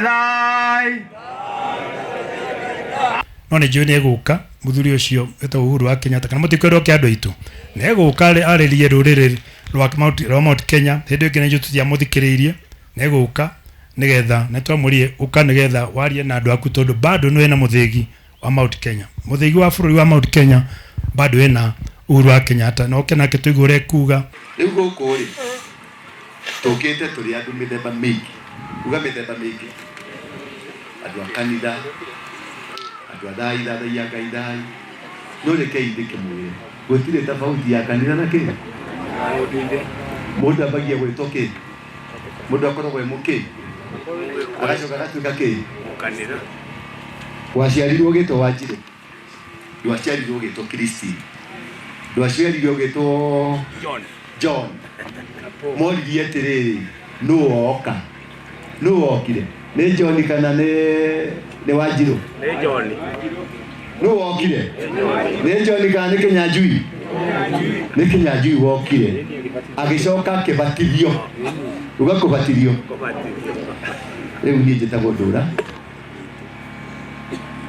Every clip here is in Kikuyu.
Thai. No nĩ njũĩ nĩ egũka mũthuri ũcio wĩtagwo Uhuru wa Kenyatta, kana mũtikwĩrwo kĩa andũ aitũ, nĩ egũka arĩrie rũrĩrĩ rwa Mount Kenya. Hĩndĩ ĩngĩ nĩ tũtiamũthikĩrĩirie, nĩ egũka nĩgetha nĩ twamũrie ũka nĩgetha warie na andũ aku, tondũ bado nĩ wĩna mũthĩgi wa Mount Kenya, mũthĩgi wa bũrũri wa Mount Kenya bado wĩna Uhuru wa Kenyatta, na oke nake tũigue ũrĩa ekuga. Rĩu gũkũ rĩ, tũkĩte tũrĩ andũ mĩthemba mĩingĩ, uga mĩthemba mĩingĩ, andũ a kanitha, andũ a thai thathaiya Ngai thai, no rekei ndĩkĩmwĩre gũtirĩ tofauti ya kanitha na kĩ. Mũndũ ambagia gwĩtwo kĩ, mũndũ akoragwo e mũkĩ, agacoka agatuĩka kĩ. Waciarirwo ũgĩtwo Wanjirũ, ndwaciarirwo ũgĩtwo Christine, ndwaciarirwo ũgĩtwo John. Moririe atĩrĩrĩ, nũ woka, nũ wokire, nĩ John kana nĩ Wanjirũ? Nĩ John. Nũ wokire, nĩ John kana nĩ Kĩnyanjui? Nĩ Kĩnyanjui wokire, agĩcoka akĩbatithio, uga kũbatithio. Rĩu niĩ njĩtagwo Ndũra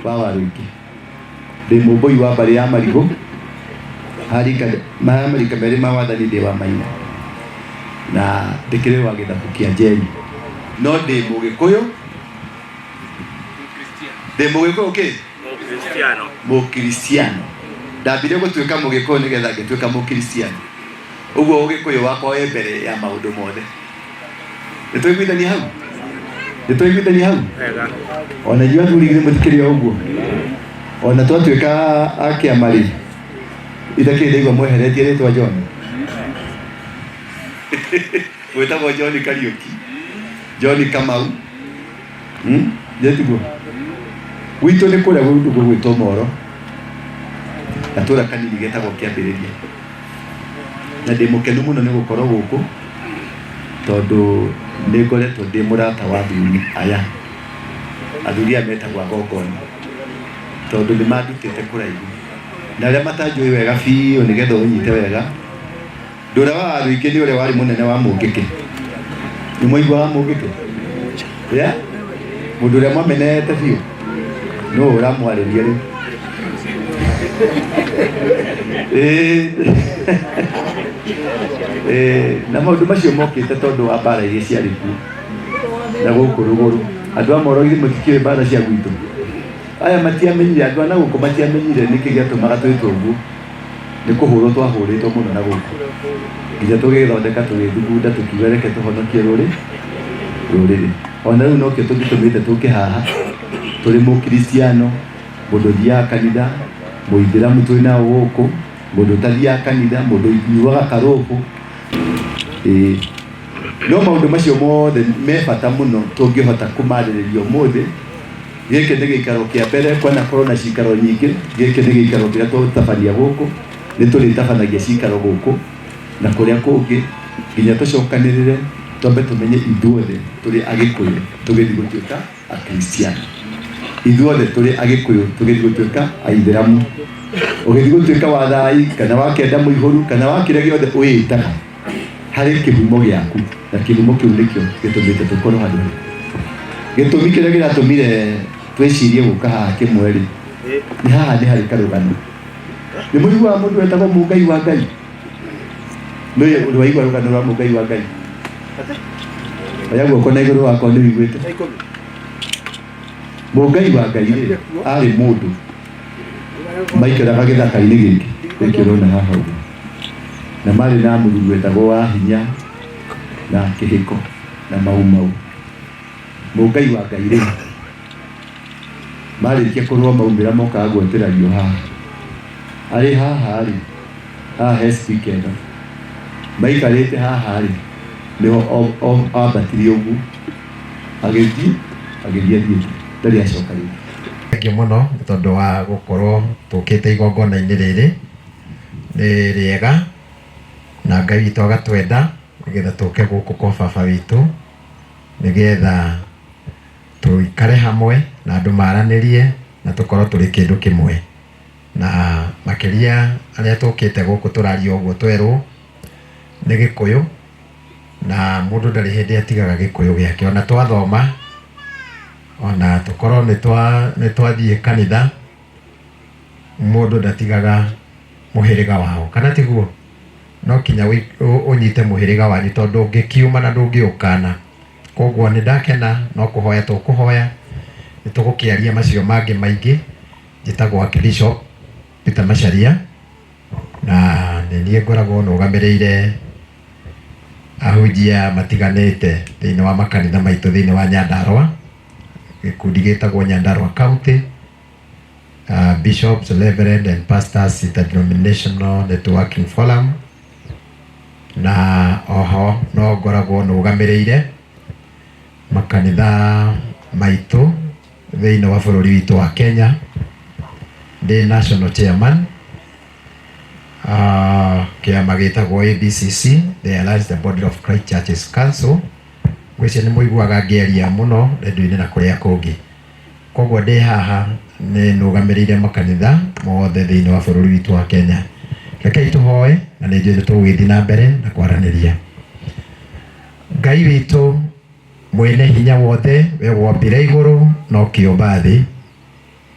wa Warũingĩ, ndĩ mũmbũi wa mbarĩ ya Marigũ, harika marika merĩ ma wathani, ndĩ wa Maina na ndĩkĩrĩ wa gĩthabu kĩa Njeri, no ndĩ Mũgĩkũyũ, ndĩ Mũgĩkũyũ kĩ Mũkristiano. Ndambire gũtuĩka Mũgĩkũyũ nĩgetha ngĩtuĩka Mũkristiano. Ũguo ũgĩkũyũ wakwa wĩ mbere ya maũndũ mothe. Nĩ twaiguithania hau? Nĩ twaiguithania hau? Ona inyuĩ athuri githĩ mũtikĩrĩ o ũguo? Ona twatuĩka a kĩama rĩ, itakĩrĩ ndaigua mweheretie rĩtwa John, gwĩtagwo John Kariũki, John Kamau. Githĩ tiguo? Gwitũ nĩ kũrĩa gũndũ gũgwĩtwo Moro, gatũra kanini getagwo Kĩambĩrĩria, na ndĩ mũkenu mũno nĩ gũkorwo gũkũ, tondũ nĩ ngoretwo ndĩ mũrata wa athuri aya. Athuri aya metagwo agongoni, tondũ nĩ mandutĩte kũraihu, na arĩa matanjũĩ wega biũ, nĩgetha ũnyite wega, Ndũra wa Warũingĩ nĩ ũrĩa warĩ mũnene wa Mũngĩkĩ. Nĩ mwaigua wa Mũngĩkĩ? Yeah? Mũndũ ũrĩa mwamenete biũ nũ ũramwarĩria rĩu? Ĩĩ. Ĩĩ, na maũndũ macio mokĩte tondũ wa mbara iria ciarĩ kuo na gũkũ rũgũrũ. Andũ a Moro githĩ mũtikĩũĩ mbara cia gwitũ? Aya matiamenyire, andũ a na gũkũ matiamenyire nĩkĩ gĩatũmaga twĩtwo ũguo. Nĩ kũhũrwo twahũrĩtwo mũno na gũkũ, nginya tũgĩthondeka, tũgĩthugunda, tũkiuga reke tũhonokie rũrĩrĩ. Ona rĩu nokĩo tũgĩtũmĩte tũke haha. Tũrĩ Mũkristiano, mũndũ ũthiaga kanitha, Mũithĩramu twĩ nao gũkũ, mũndũ ũtathiaga kanitha, mũndũ ũnyuaga karũbũ. Ĩĩ, no maũndũ macio mothe me bata mũno tũngĩhota kũmarĩrĩria ũmũthĩ. Gĩkĩ nĩ gĩikaro kĩa mbere, kwanakorwo na cikaro nyingĩ, gĩkĩ nĩ gĩikaro kĩrĩa tũgũtabania gũkũ. Nĩ tũrĩtabanagia cikaro gũkũ na kũrĩa kũngĩ nginya tũcokanĩrĩre, twambe tũmenye ithuothe tũrĩ Agĩkũyũ tũgĩthiĩ gũtuĩka Akristiano, ithuothe tũrĩ Agĩkũyũ tũgĩthiĩ gũtuĩka Aithĩramu, ũgĩthiĩ gũtuĩka wa Thai kana wa Kenda Mũihũru kana wa kĩrĩa gĩothe wĩĩtaga, harĩ kĩhumo gĩaku, na kĩhumo kĩu nĩkĩo gĩtũmĩte tũkorwo handũ hau. Gĩtũmi kĩrĩa kĩratũmire twĩcirie gũka haha kĩmwe rĩ, nĩ haha nĩ harĩ karũgano. Nĩ mũiguaga mũndũ wetagwo Mũngai wa Ngai? Nĩ ũrĩ waigua rũgano rwa Mũngai wa Ngai? Oya guoko na igũrũ wakwa nĩ ũiguĩte. Mũngai wa Ngai rĩ, arĩ mũndũ maikaraga gĩthaka-inĩ gĩkĩ gĩkĩ ũrona haha ũguo, na marĩ na mũthuri wetagwo wa Hinya na Kĩhĩko na Mau Mau. Mũngai wa Ngai rĩ, marĩkia kũrũa maumĩra mokaga gwetĩrario haha. Arĩ haha rĩ, haha he speaker ĩno, maikarĩte haha rĩ, nĩho ambatirie ũguo agĩthiĩ agĩthiĩ athiĩte, ndarĩ acoka rĩngĩ. Thengiũ mũno nĩ tondũ wa gũkorwo tũkĩte igongona-inĩ rĩrĩ, nĩ rĩega na Ngai witũ agatwenda nĩgetha tũke gũkũ kwa baba witũ, nĩgetha tũikare hamwe na andũ maranĩrie na tũkorwo tũrĩ kĩndũ kĩmwe. Na makĩria arĩa tũkĩte gũkũ tũraria ũguo twerwo nĩ Gĩkũyũ, na mũndũ ndarĩ hĩndĩ atigaga Gĩkũyũ gĩake. Ona twathoma Ona tũkorwo nĩ twathiĩ kanitha, mũndũ ndatigaga mũhĩrĩga wao, kana tiguo? No kinya ũnyite mũhĩrĩga wanyu tondũ ũngĩkiuma na ndũngĩũkana. Koguo nĩ ndakena, no kũhoya tũkũhoya, nĩ tũgũkĩaria macio mangĩ maingĩ. Njĩtagwo Archbishop Peter Macharia, na nĩ niĩ ngoragwo nũgamĩrĩire ahunjia matiganĩte thĩinĩ wa makanitha maitũ thĩinĩ wa Nyandarua, gĩkundi gĩtagwo Nyandarua County Bishops, Reverend and Pastors Interdenominational Networking Forum, na oho no ngoragwo nũgamĩrĩire makanitha maitũ thĩinĩ wa bũrũri witũ wa Kenya. Ndĩ national chairman kĩama gĩtagwo ABCC, the Alliance the Body of Christ Churches Council. Ngwĩciria nĩ mũiguaga ngĩaria mũno rendio-inĩ na kũrĩa kũngĩ. Koguo ndĩ haha nĩ nũgamĩrĩire makanitha mothe thĩinĩ wa bũrũri witũ wa Kenya. Rekei tũhoe, na nĩ njũĩ nĩ tũgũgĩthiĩ na mbere na kwaranĩria. Ngai witũ mwene hinya wothe, we wombire igũrũ na ũkĩũmba thĩ,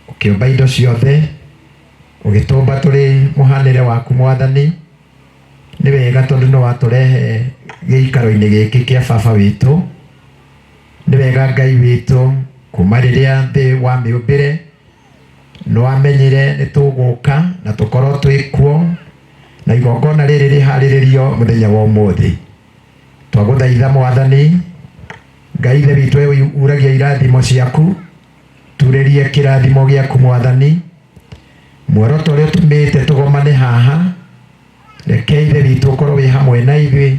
ũkĩũmba indo ciothe, ũgĩtũmba tũrĩ mũhanĩre waku Mwathani. Nĩ wega tondũ nĩ watũrehe gĩikaro-inĩ gĩkĩ kĩa baba witũ. Nĩ wega Ngai witũ, kuma rĩrĩa thĩ wamĩũmbire nĩ wamenyire nĩ tũgũka na tũkorwo twĩ kuo, na igongona rĩrĩ rĩharĩrĩrio mũthenya wa ũmũthĩ. Twagũthaitha Mwathani Ngai Ithe witũ, we uragia irathimo ciaku, turĩrie kĩrathimo gĩaku Mwathani. Muoroto ũrĩa ũtũmĩte tũgomane haha, reke Ithe witũ ũkorwo wĩ hamwe na ithuĩ.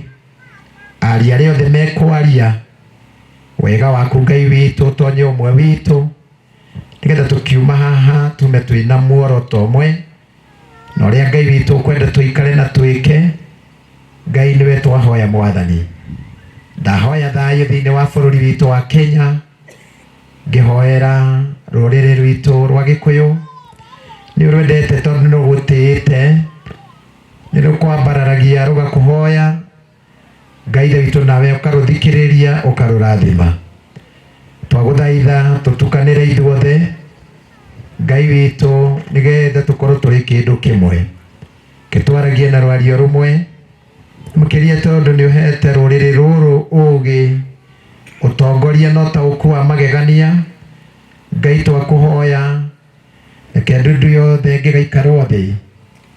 Aria arĩa othe mekwaria, wega waku Ngai witũ ũtonye ũmwe witũ, nĩgetha tũkiuma haha tume twĩna muoroto ũmwe na ũrĩa Ngai witũ ũkwenda tũikare na twĩke. Ngai nĩwe twahoya Mwathani. Ndahoya thayũ thĩinĩ wa bũrũri witũ wa Kenya, ngĩhoera rũrĩrĩ rwitũ rwa Gĩkũyũ. Nĩ ũrwendete tondũ nĩ rũgũtĩĩte, nĩ rũkwambararagia rũgakũhoya. Ngai Ithe witũ, nawe ũkarũthikĩrĩria ũkarũrathima. Twagũthaitha tũtukanĩre ithuothe Ngai witũ, nĩgetha tũkorwo tũrĩ kĩndũ kĩmwe, kĩtwaragie na rwario rũmwe, makĩria tondũ nĩ ũhete rũrĩrĩ rũrũ ũgĩ, ũtongoria na ũtaũku wa magegania. Ngai twakũhoya, reke ndundu yothe ĩngĩgaikarwo thĩ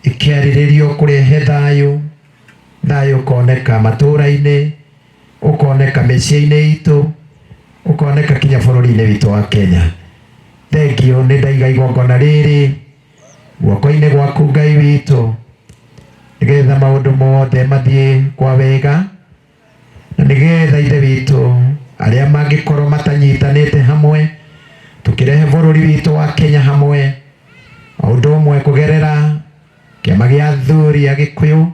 ĩkĩarĩrĩrio kũrehe thayũ. Thayũ ũkoneka matũũra-inĩ, ũkoneka mĩciĩ-inĩ itũ, ũkoneka kinya bũrũri-inĩ witũ wa Kenya. Thengiũ, nĩ ndaiga igongona rĩrĩ guoko-inĩ gwaku Ngai witũ, nĩgetha maũndũ mothe mathiĩ kwa wega, na nĩgetha Ithe witũ arĩa mangĩkorwo matanyitanĩte hamwe, tũkĩrehe bũrũri witũ wa Kenya hamwe, o ũndũ ũmwe kũgerera kĩama gĩa athuri a Gĩkũyũ.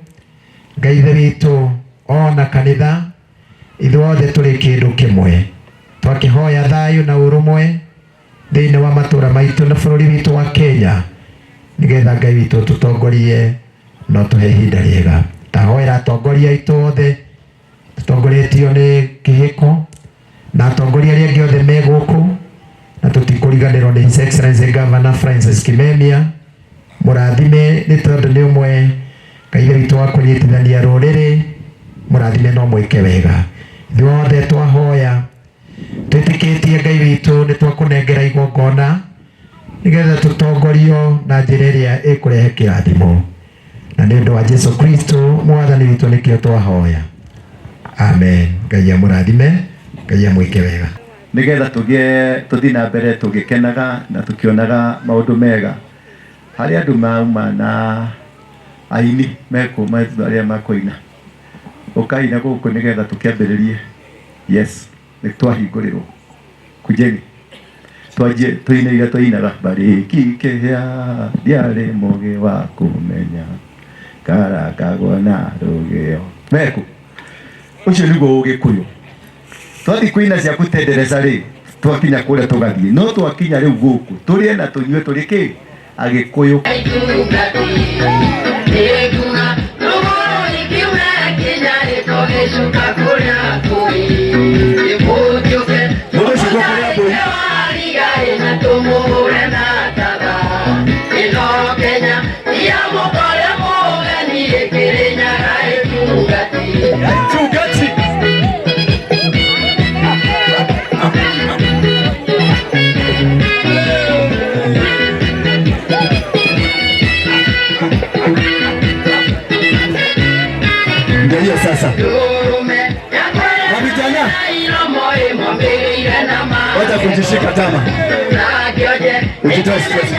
Ngai Ithe witũ, ona kanitha, ithuothe tũrĩ kĩndũ kĩmwe. Twakĩhoya thayũ na ũrũmwe thĩinĩ wa matũũra maitũ na bũrũri witũ wa Kenya, nĩgetha Ngai witũ tũtongorie no tũhe ihinda rĩega. Tahoera atongoria aitũ othe, tũtongoretio nĩ kĩhĩko na atongoria arĩa angĩ othe me gũkũ, na tũtikũriganĩrwo nĩ His Excellency Governor Francis Kimemia. Mũrathime nĩ tondũ nĩ ũmwe Ngai Ithe witũ wa kũnyitithania rũrĩrĩ. Mũrathime no mwĩke wega. Ithuothe twahoya twĩtĩkĩtie Ngai witũ nĩ twakũnengera igongona, nĩgetha tũtongorio na njĩra ĩrĩa ĩkũrehe kĩrathimo, na nĩ ũndũ wa Jesu Kristo Mwathani witũ nĩkĩo twahoya, amen. Ngai amũrathime, Ngai amwĩke wega. Nigetha tũgĩe tũthiĩ na mbere tũgĩkenaga na tũkĩonaga maũndũ mega harĩ andũ mauma na aini mekũ arĩa makũina ũkaina gũkũ nĩgetha tũkĩambĩrĩrie. Yes, nĩ twahingũrĩrwo, kujeni twanjie tũine iria twainaga. Barĩki kĩhĩa ndiarĩ mũgĩ wa kũmenya karakagwo na rũgĩo meku. Ũcio nĩguo Ũgĩkũyũ. Twathiĩ kũina cia kũtendereza rĩ, twakinya kũrĩa tũgathiĩ, no twakinya rĩu gũkũ tũrĩe na tũnyue tũrĩ kĩ Agĩkũyũ. Mũndũ ũcio kũrĩa mbũri. Ndio hiyo sasa. Na vijana wacha kujishika tama. Ujitoe stress.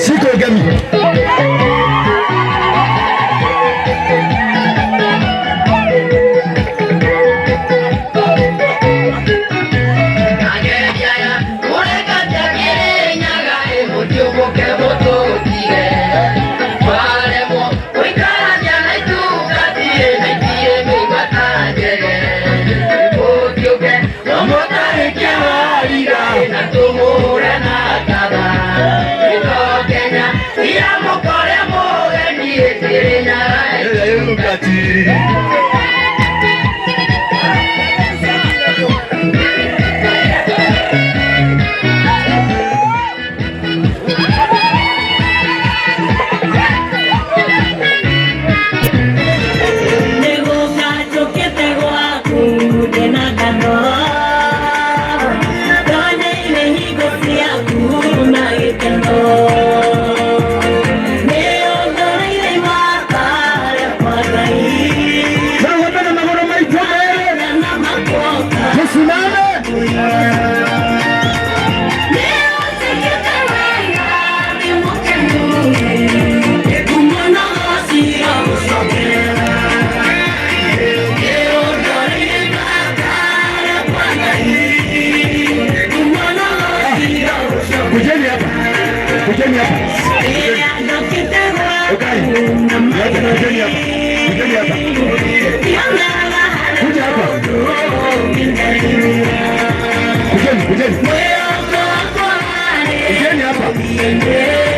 Shika ugemi. Kujeni hapa. Kujeni hapa. Okay. Kujeni hapa. Kujeni hapa. Kuja hapa. Kujeni, kujeni. Kujeni hapa. Kujeni hapa.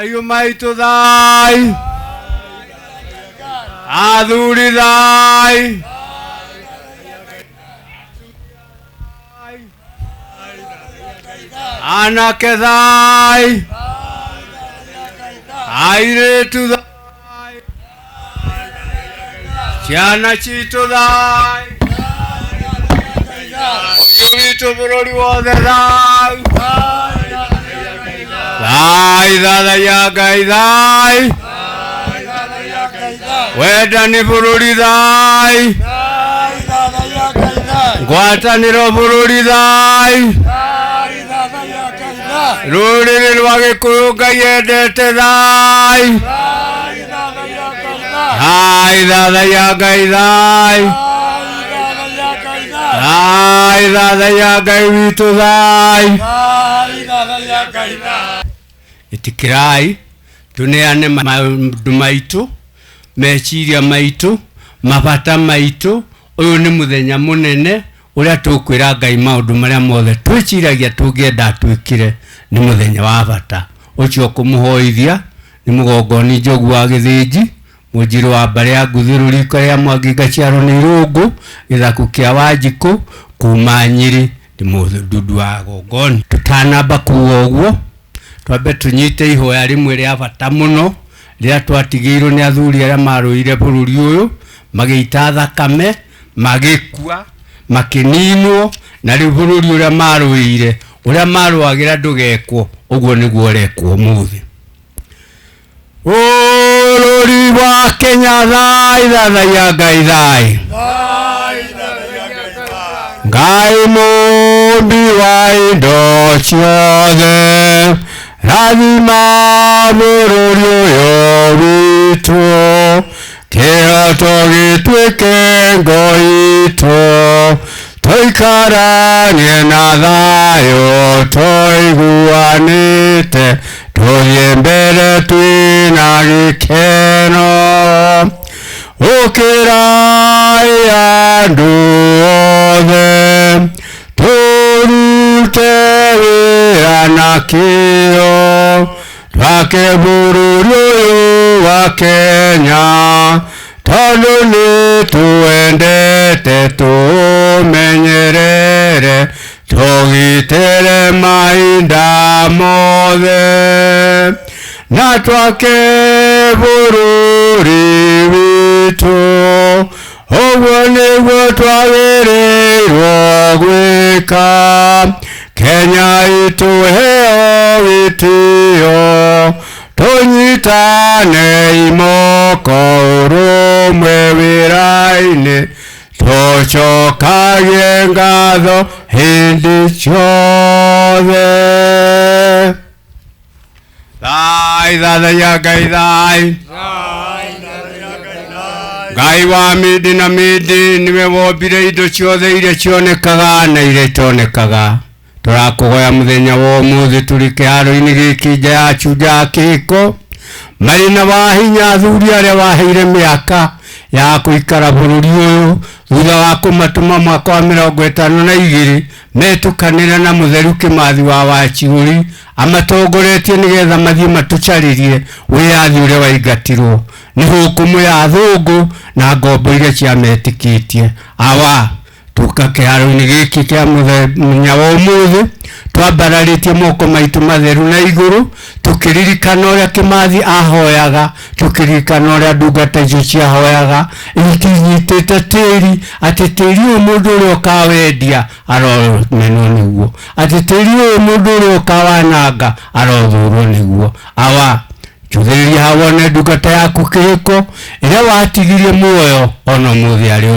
Mahiũ maitũ thai, athuri thai, anake thai, airĩtu thai, ciana citũ thai, ũyũ witũ bũrũri wothe thai, thai thathaiya Ngai thai, wendani bũrũri thai, ngwatanĩro bũrũri thai, rũrĩrĩ rwa Gĩkũyũ Ngai endete thai, thai thathaiya Ngai thai, thai thathaiya Ngai witũ thai. Ĩtĩkĩrai tũneane maũndũ maitũ, meciria maitũ, mabata maitũ. Ũyũ nĩ mũthenya mũnene ũrĩa tũkwĩra Ngai maũndũ marĩa mothe twĩciragia tũngĩenda twĩkire. Nĩ mũthenya wa bata ũcio kũmũhoithia nĩ mũgongoni Njogu wa Gĩthĩnji, mũnjirũ wa mbarĩ ya Nguthũrũ, riko rĩa Mwangi Ngaciarwo nĩ Irũngũ, gĩthaku kĩa Wanjikũ, kuma Nyĩrĩ, ndĩ mũndundu wa Gongoni. Tũtanamba kuga ũguo, twambe tũnyite ihoya rĩmwe rĩa bata mũno rĩrĩa twatigĩirwo nĩ athuri arĩa marũire bũrũri ũyũ, magĩita thakame, magĩkua, makĩninwo, na rĩu bũrũri ũrĩa marũire, ũrĩa marũagĩra ndũgekwo, ũguo nĩguo ũrekwo ũmũthĩ. Bũrũri wa Kenya thai, thathaiya Ngai thai, Ngai mũmbi wa indo ciothe, rathima bũrũri ũyũ witũ, kĩhoto gĩtuĩke ngo itũ, tũikaranie na thayũ tũiguanĩte, tũthiĩ mbere twĩna gĩkeno. Ũkĩrai andũ othe, tũrute wĩra na kĩyo, twake bũrũri ũyũ wa Kenya, tondũ nĩ tũwendete tũmenyerere, tũgitĩre mahinda mothe, na twake bũrũri witũ, ũguo nĩguo twagĩrĩirwo gwĩka. Kenya itũheo gĩtĩo, tũnyitane imoko ũrũmwe wĩra-inĩ, tũcokagie ngatho hĩndĩ ciothe. Thai thathaiya Ngai thai, Ngai wa mĩndĩ na mĩndĩ, nĩwe wombire indo ciothe iria cionekaga na iria itonekaga. Tũrakũhoya mũthenya wa ũmũthĩ tũrĩ kĩharo-inĩ gĩkĩ nja ya Chunja ya Kĩhiko, marĩ na wahinya athuri arĩa waheire mĩaka ya kũikara bũrũri ũyũ thutha wa kũmatũma mwaka wa 52 metũkanĩra na mũtheru Kĩmathi wa Wachiũri amatongoretie nĩgetha mathiĩ matũcarĩrie wĩyathi ũrĩa waingatirwo nĩ hukumu ya athũngũ na ngombo iria ciametĩkĩtie. Awa tũka kĩharo-inĩ gĩkĩ kĩa mũthenya wa ũmũthĩ twambararĩtie moko maitũ matheru na igũrũ, tũkĩririkana ũrĩa Kĩmathi ahoyaga, tũkĩririkana ũrĩa ndungata icio ciahoyaga itinyitĩte tĩri, atĩ tĩri ũyũ mũndũ ũrĩa ũkawendia aromenwo nĩguo, atĩ tĩri ũyũ mũndũ ũrĩa ũkawananga arothũrwo nĩguo. Awa njũthĩrĩria hau wone ndungata yaku Kĩhiko ĩrĩa watigirie muoyo ona ũmũthĩ arĩ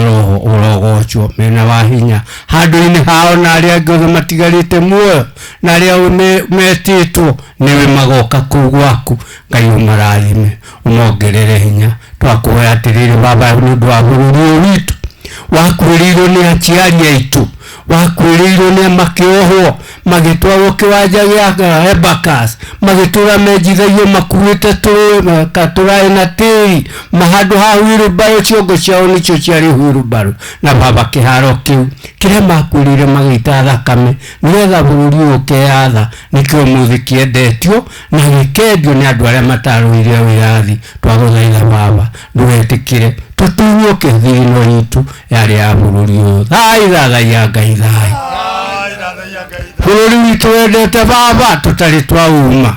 ũrogocwo mena wa hinya handũ-inĩ hao, na arĩa angĩ othe matigarĩte muoyo na arĩa metĩtwo nĩwe magoka kũu gwaku. Ngai ũmarathime, ũmongerere hinya. Twakũhoya atĩrĩrĩ Baba, nĩ ũndũ wa bũrũri ũyũ witũ wakuĩrĩirwo nĩ aciari aitũ, Wakuĩrĩirwo nĩ makĩohwo magĩtwarwo kĩwanja gĩa Embakasi, magĩtũra menjithagio makuĩte tũraĩ na tĩri handũ ha wheelbarrow, ciongo ciao nĩcio ciarĩ wheelbarrow. Na baba kĩharo kĩu kĩrĩa makuĩrĩire magĩita thakame nĩgetha bũrũri ũyũ ũkeyatha, nĩkĩo ũmũthĩ kĩendetio na gĩkendio nĩ andũ arĩa matarũire wĩyathi. Twagũthaitha baba, ndũgetĩkĩre tũtunywo kĩthirino gitũ yarĩ ya bũrũri ũyũ. Thai thathaiya Ngai thai. Bũrũri witũ wendete baba tũtarĩ twauma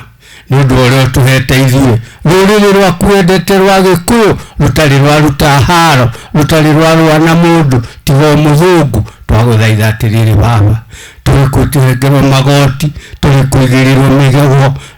nĩ ũndũ ũrĩa ũtũhete ithuĩ. Rũrĩrĩ rwaku wendete rwa Gĩkũyũ rũtarĩ rwaruta haro, rũtarĩ rwarũa na mũndũ tiga o mũthũngũ. Twagũthaitha atĩrĩrĩ baba, tũrĩ kũrengerwo magoti, tũrĩ kũigĩrĩrwo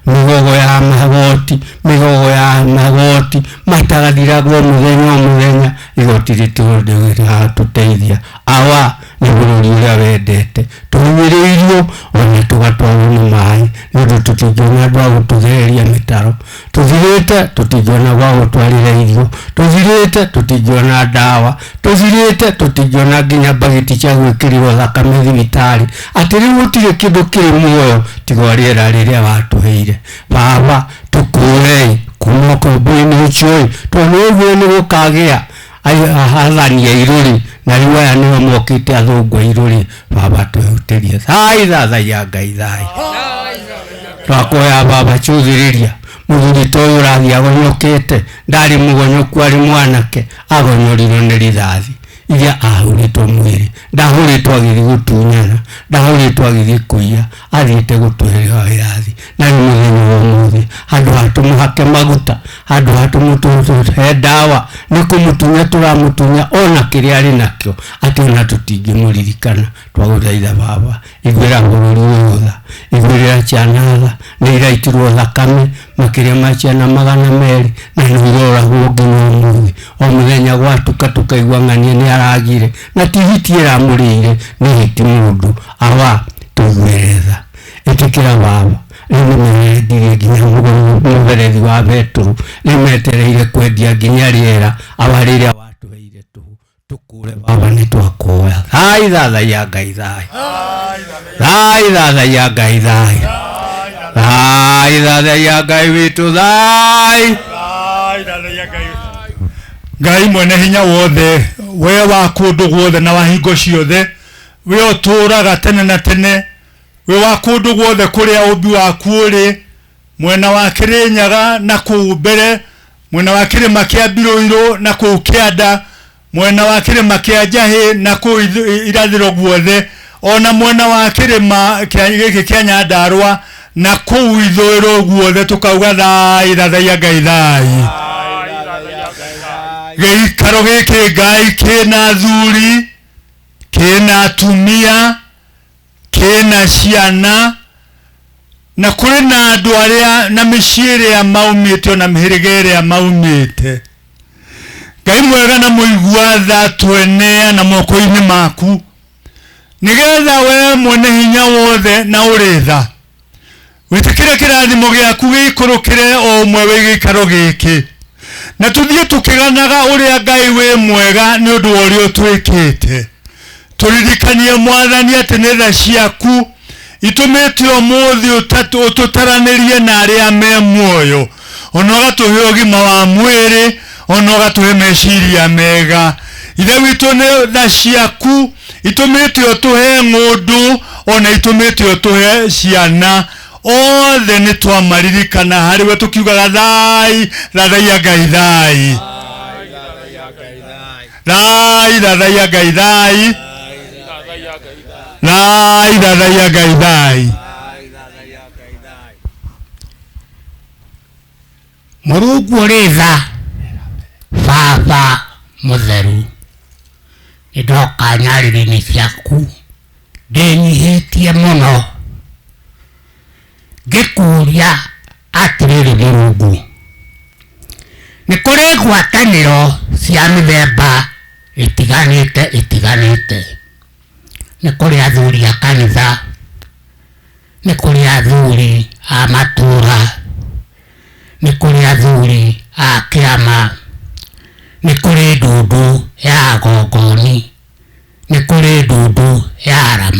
mĩgogo ya magoti, mĩgogo ya magoti matagathiragwo mũthenya o mũthenya. Igoti rĩtũteithia awa nĩ bũrũri ũrĩa wendete, tũhinyĩrĩirio ona tũgatwarwo nĩ maĩ nĩ ũndũ tũtingĩona andũ a gũtũthereria mĩtaro, tũthirĩte tũtingĩona gwa gũtwarĩra irio, tũthirĩte tũtingĩona ndawa, tũthirĩte tũtingĩona nginya mbagiti cia gwĩkĩrĩrwo thakame thibitarĩ. Atĩ rĩu gũtirĩ kĩndũ kĩrĩ muoyo tiga o rĩera rĩrĩa watũheire. Baba tũkũũrei kuma ũkombo-inĩ ũcio ĩ, tondũ ũguo nĩ gũkagĩa athani airũ rĩ, na rĩu aya nĩo mokĩte athũngũ airũ rĩ. Baba twĩhutĩrie thai thathaiya Ngai thai. Twakuoya baba cũthĩrĩria mũthuri ta ũyũ ũrathiĩ agonyokete, ndarĩ mũgonyoku arĩ mwanake, agonyorirwo nĩ rithathi iria ahũrĩtwo mwĩrĩ, ndahũrĩtwo agĩthiĩ gũtunyana, ndahũrĩtwo agĩthiĩ kũiya, athiĩte gũtũheo wĩyathi. Na rĩu mũthenya wa ũmũthĩ handũ ha tũmũhake maguta, handũ ha tũmũhe ndawa, nĩ kũmũtunya tũramũtunya ona kĩrĩa arĩ nakĩo, atĩ ona tũtingĩmũririkana. Twagũthaitha baba, iguĩra bũrũri ũyũ tha, iguĩrĩra ciana tha, nĩ iraitirwo thakame makĩria ma ciana 200 na nĩ iroragwo nginya ũmũthĩ. O mũthenya gwatuka tũkaigua ng'ania nĩ aragire, na ti hiti ĩramũrĩire, nĩ hiti mũndũ. Awa tũiguĩre tha, ĩtĩkĩra baba. Rĩu nĩ merendirie nginya mũberethi wa betũrũ, nĩ metereire kwendia nginya rĩera. Awa rĩrĩa watũheire tũhũ tũkũre baba, nĩ twakuoya. Thai thathaiya Ngai thai. Thai thathaiya Ngai thai. Thai thathaiya Ngai witũ thai. Ngai mwene hinya wothe, we wa kũndũ guothe na wa hingo ciothe, we ũtũũraga tene na tene, we wa kũndũ guothe kũrĩa ũmbi waku ũrĩ, mwena wa Kĩrĩnyaga na kũu mbere, mwena wa kĩrĩma kĩa Mbirũirũ na kũu kĩanda, mwena wa kĩrĩma kĩa Njahĩ na kũu irathĩro guothe, ona mwena wa kĩrĩma gĩkĩ kĩa Nyandarũa na kũu ithũĩro guothe, tũkauga thai thathaiya Ngai thai. Gĩikaro gĩkĩ Ngai kĩna athuri, kĩna atumia, kĩna ciana, na kũrĩ na andũ arĩa na mĩciĩ ĩrĩa maumĩte ona mĩhĩrĩga ĩrĩa maumĩte. Ngai mwega na mũigua tha, tweneana moko-inĩ maku, nĩgetha we mwene hinya wothe na ũrĩ tha wĩtĩkĩre kĩrathimo gĩaku gĩikũrũkĩre o ũmwe wĩ gĩikaro gĩkĩ, na tũthiĩ tũkĩganaga ũrĩa Ngai wĩ mwega nĩ ũndũ wa ũrĩa ũtwĩkĩte. Tũririkanie Mwathani atĩ nĩ tha ciaku itũmĩte ũmũthĩ ũtũtaranĩrie na arĩa me muoyo, ona ũgatũhe ũgima wa mwĩrĩ, ona ũgatũhe meciria mega. Ithe witũ, nĩ tha ciaku itũmĩte ũtũhe ng'ũndũ, ona itũmĩte ũtũhe ciana. Othe nĩ twamaririkana harĩ we tũkiugaga thai thathaiya Ngai thai. Thai thathaiya Ngai thai. Thai thathaiya Ngai thai. Mũrungu ũrĩ tha, baba mũtheru, nĩ ndoka nyarĩrĩ-inĩ ciaku ndĩnyihĩtie mũno, ngĩkũria atĩrĩrĩ Mũrungu, nĩ kũrĩ ngwatanĩro cia mĩthemba ĩtiganĩte ĩtiganĩte. Nĩ kũrĩ athuri a kanitha, nĩ kũrĩ athuri a matũũra, nĩ kũrĩ athuri a kĩama, nĩ kũrĩ ndundu ya agongoni, nĩ kũrĩ ndundu ya aramati.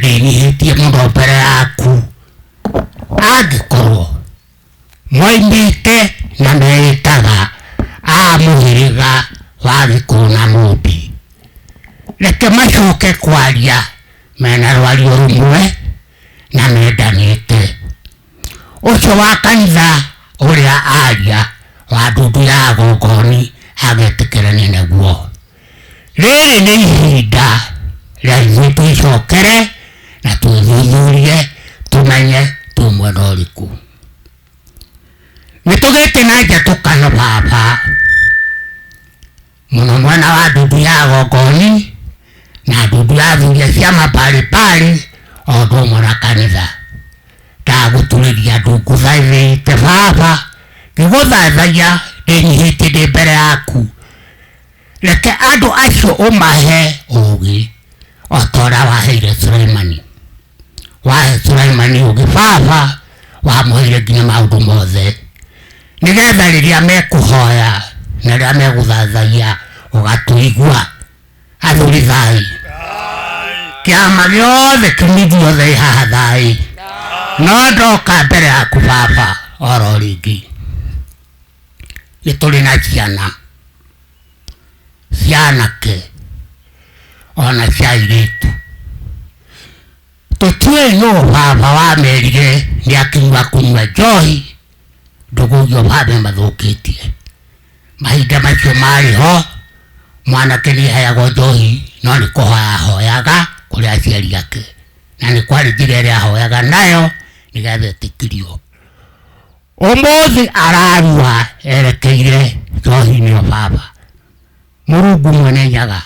Ndĩnyihĩtie mũno mbere yaku. Angĩkorwo moimĩte na meĩtaga a mũhĩrĩga wa Gĩkũyũ na Mũmbi, reke macoke kwaria mena rwario rũmwe na mendanĩte. Ũcio wa kanitha ũrĩa aria wa ndundu ya Gongoni agetĩkĩrania naguo. Rĩrĩ nĩ ihinda rĩa ithuĩ twĩcokere na twĩthuthurie tũmenye twĩ mwena ũrĩkũ. Nĩ tũgĩte na njatũkano baba mũno mwena wa ndundu ya Gongoni na ndundu ya athuri a ciama mbalimbali o ũndũ ũmwe na kanitha. Ndagũturĩria andũ ngũthaithĩte baba, ngĩgũthaithagia ndĩnyihĩtie ndĩ mbere yaku. Reke andũ acio ũmahe ũgĩ o ta ũrĩa waheire Suleimani. Wahe Suleimani ũgĩ baba, wamũheire nginya maũndũ mothe, nĩgetha rĩrĩa mekũhoya na rĩrĩa megũthathaiya ũgatũigua. Athuri thai, kĩama gĩothe kĩmindi yothe ĩ haha thai, no ndoka mbere yaku baba oro rĩngĩ. Nĩ tũrĩ na ciana cia anake ona cia airĩtu, tũtiũĩ nũ baba wamerire nĩ akinyua kũnyua njohi ndũgũgio baba mathũkĩtie. Mahinda macio marĩ ho mwanake nĩ aheagwo njohi no nĩ kũhoya ahoyaga kũrĩ aciari ake, na nĩ kwarĩ njĩra ĩrĩa ahoyaga nayo nĩgetha etĩkĩrio. Ũmũthĩ ararua erekeire njohi-inĩ ĩyo baba. Mũrungu mwene Nyaga,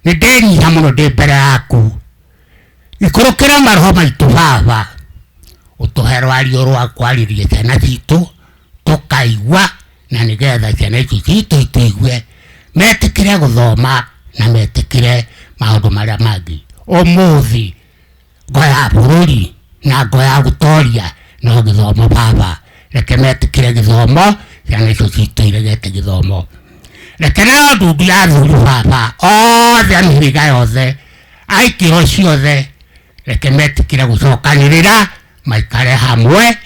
nĩ ndenyiha mũno ndĩ mbere yaku. Ikũrũkĩra maroho maitũ baba, ũtũhe rwario rwa kwarĩria ciana citũ tũkaigua, na nĩgetha ciana ici citũ itũigue, metĩkĩre gũthoma na metĩkĩre maũndũ marĩa mangĩ. Ũmũthĩ ngo ya bũrũri na ngo ya gũtoria no gĩthomo baba. Reke metĩkĩre gĩthomo, ciana icio citũ iregete gĩthomo. Reke nayo ndundu ya athuri baba othe a mĩhĩrĩga yothe a ikĩro ciothe, reke metĩkĩre gũcokanĩrĩra maikare hamwe,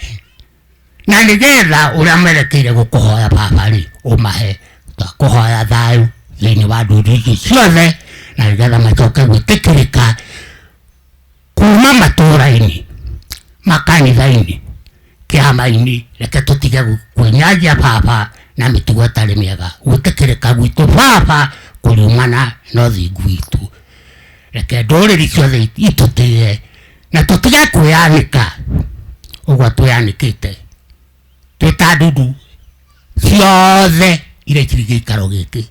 na nĩgetha ũrĩa merekeire gũkũhoya baba rĩ ũmahe kũhoya thayũ thĩinĩ wa ndundu icio ciothe, na nĩgetha macoke gwĩtĩkĩrĩka kuma matũũra-inĩ, makanitha-inĩ, kĩama-inĩ. Reke tũtige kwĩnyagia baba na mĩtugo ĩtarĩ mĩega. Gwĩtĩkĩrĩka gwitũ baba kũriumana na ũthingu witũ. Reke ndũrĩrĩ ciothe itũtĩe na tũtige kwĩyanĩka ũguo twĩyanĩkĩte twĩ ta ndundu ciothe iria cirĩ gĩikaro gĩkĩ.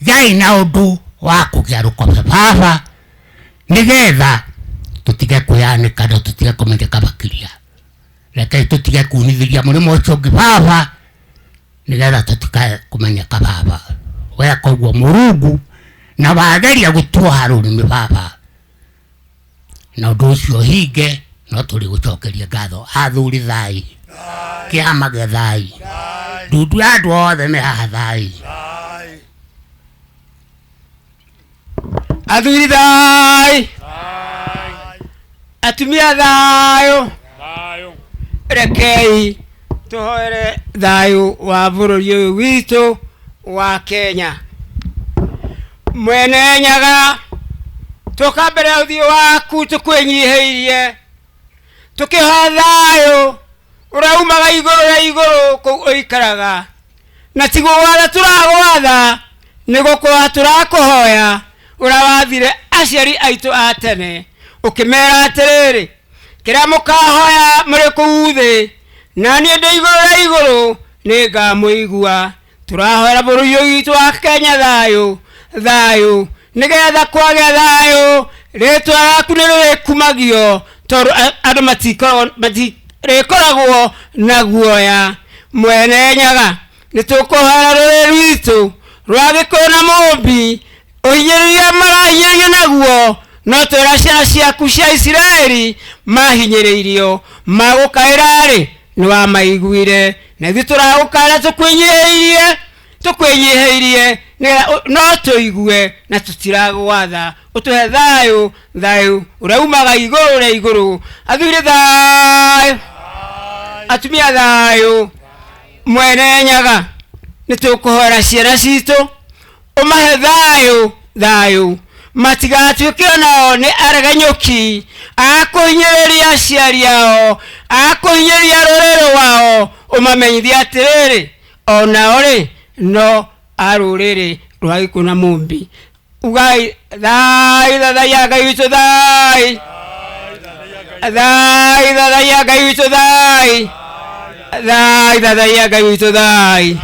Ngai na ũndũ wa kũgĩa rũkobe baba, nĩgetha tũtige kwĩyanĩka na tũtige kũmenyeka makĩria. Reke tũtige kunithĩria mũrĩmo ũcio ũngĩ baba, nĩgetha tũtikae kũmenyeka baba. Weka ũguo Mũrungu na wageria gũtuoha rũrĩmĩ baba, na ũndũ ũcio ũhinge, no tũrĩ gũcokeria ngatho. Athuri thai, kĩama gĩa thai, ndundu ya andũ othe me haha thai. Athuri thai, atumia thayũ, rekei tũhoere thayũ wa bũrũri ũyũ witũ wa Kenya. Mwene Nyaga, tũka mbere ya ũthiũ waku tũkwĩnyihĩirie, tũkĩhoya thayũ ũrĩa umaga igũrũ rĩa igũrũ kũu ũikaraga, na tiguo gwatha tũragwatha, nĩ gũkũhoya tũrakũhoya ũrĩa wathire aciari aitũ a tene, ũkĩmera atĩrĩrĩ, kĩrĩa mũkahoya mũrĩ kũu thĩ, na niĩ ndĩ igũrũ rĩa igũrũ nĩngamũigua. Tũrahoera bũrũri ũyũ witũ wa Kenya thayũ, thayũ, nĩgetha kwagĩa thayũ, rĩtwa rĩaku nĩrĩrĩkumagio, tondũ andũ matirĩkoragwo na guoya. Mwene Nyaga, nĩtũkũhoera rũrĩrĩ rwitũ rwa Gĩkũyũ na Mũmbi, ũhinyĩrĩria marahinyĩrĩrio naguo, no twĩra ciana ciaku cia Isiraeli mahinyĩrĩirio, magũkaĩra-rĩ nĩwamaiguire, na ithuĩ tũragũkaĩra tũkwĩnyihĩirie, tũkwĩnyihĩirie Nĩgetha no tũigue na tũtiragwatha ũtũhe thayũ thayũ ũrĩa umaga igũrũ rĩa igũrũ athuri thayũ atumia thayũ mwene nyaga nĩ tũkũhoera ciana citũ ũmahe thayũ thayũ matigatuĩke onao nĩ aregenyũki akũhinyĩrĩria aciari ao akũhinyĩrĩria rũrĩrĩ rwao ũmamenyithie atĩrĩrĩ onao rĩ no a rũrĩrĩ rwa Gĩkũyũ na Mũmbi ugai thayũ thathaiya Ngai witũ thayũ thayũ thathaiya Ngai witũ thayũ thayũ thathaiya Ngai witũ thayũ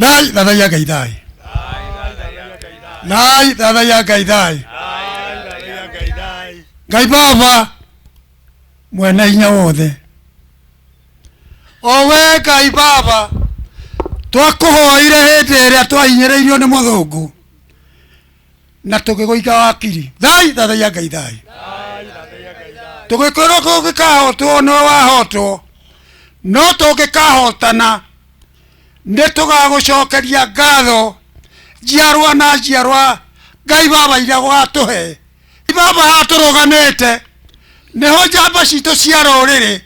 Thai thathaiya Ngai thai. Thai thathaiya Ngai thai. Ngai baba mwene hinya wothe. O we Ngai baba twakũhoire hĩndĩ ĩrĩa twahinyĩrĩirio nĩ mũthũngũ na tũgĩgũiga wakiri. Thai thathaiya Ngai thai. Tũgĩkwĩrwo kũngĩkahotwo nĩwe wahotwo no tũngĩkahotana nĩ tũgagũcokeria ngatho njiarwa na njiarwa Ngai baba iria ũgatũhe. Baba haha tũrũgamĩte nĩho njamba citũ cia rũrĩrĩ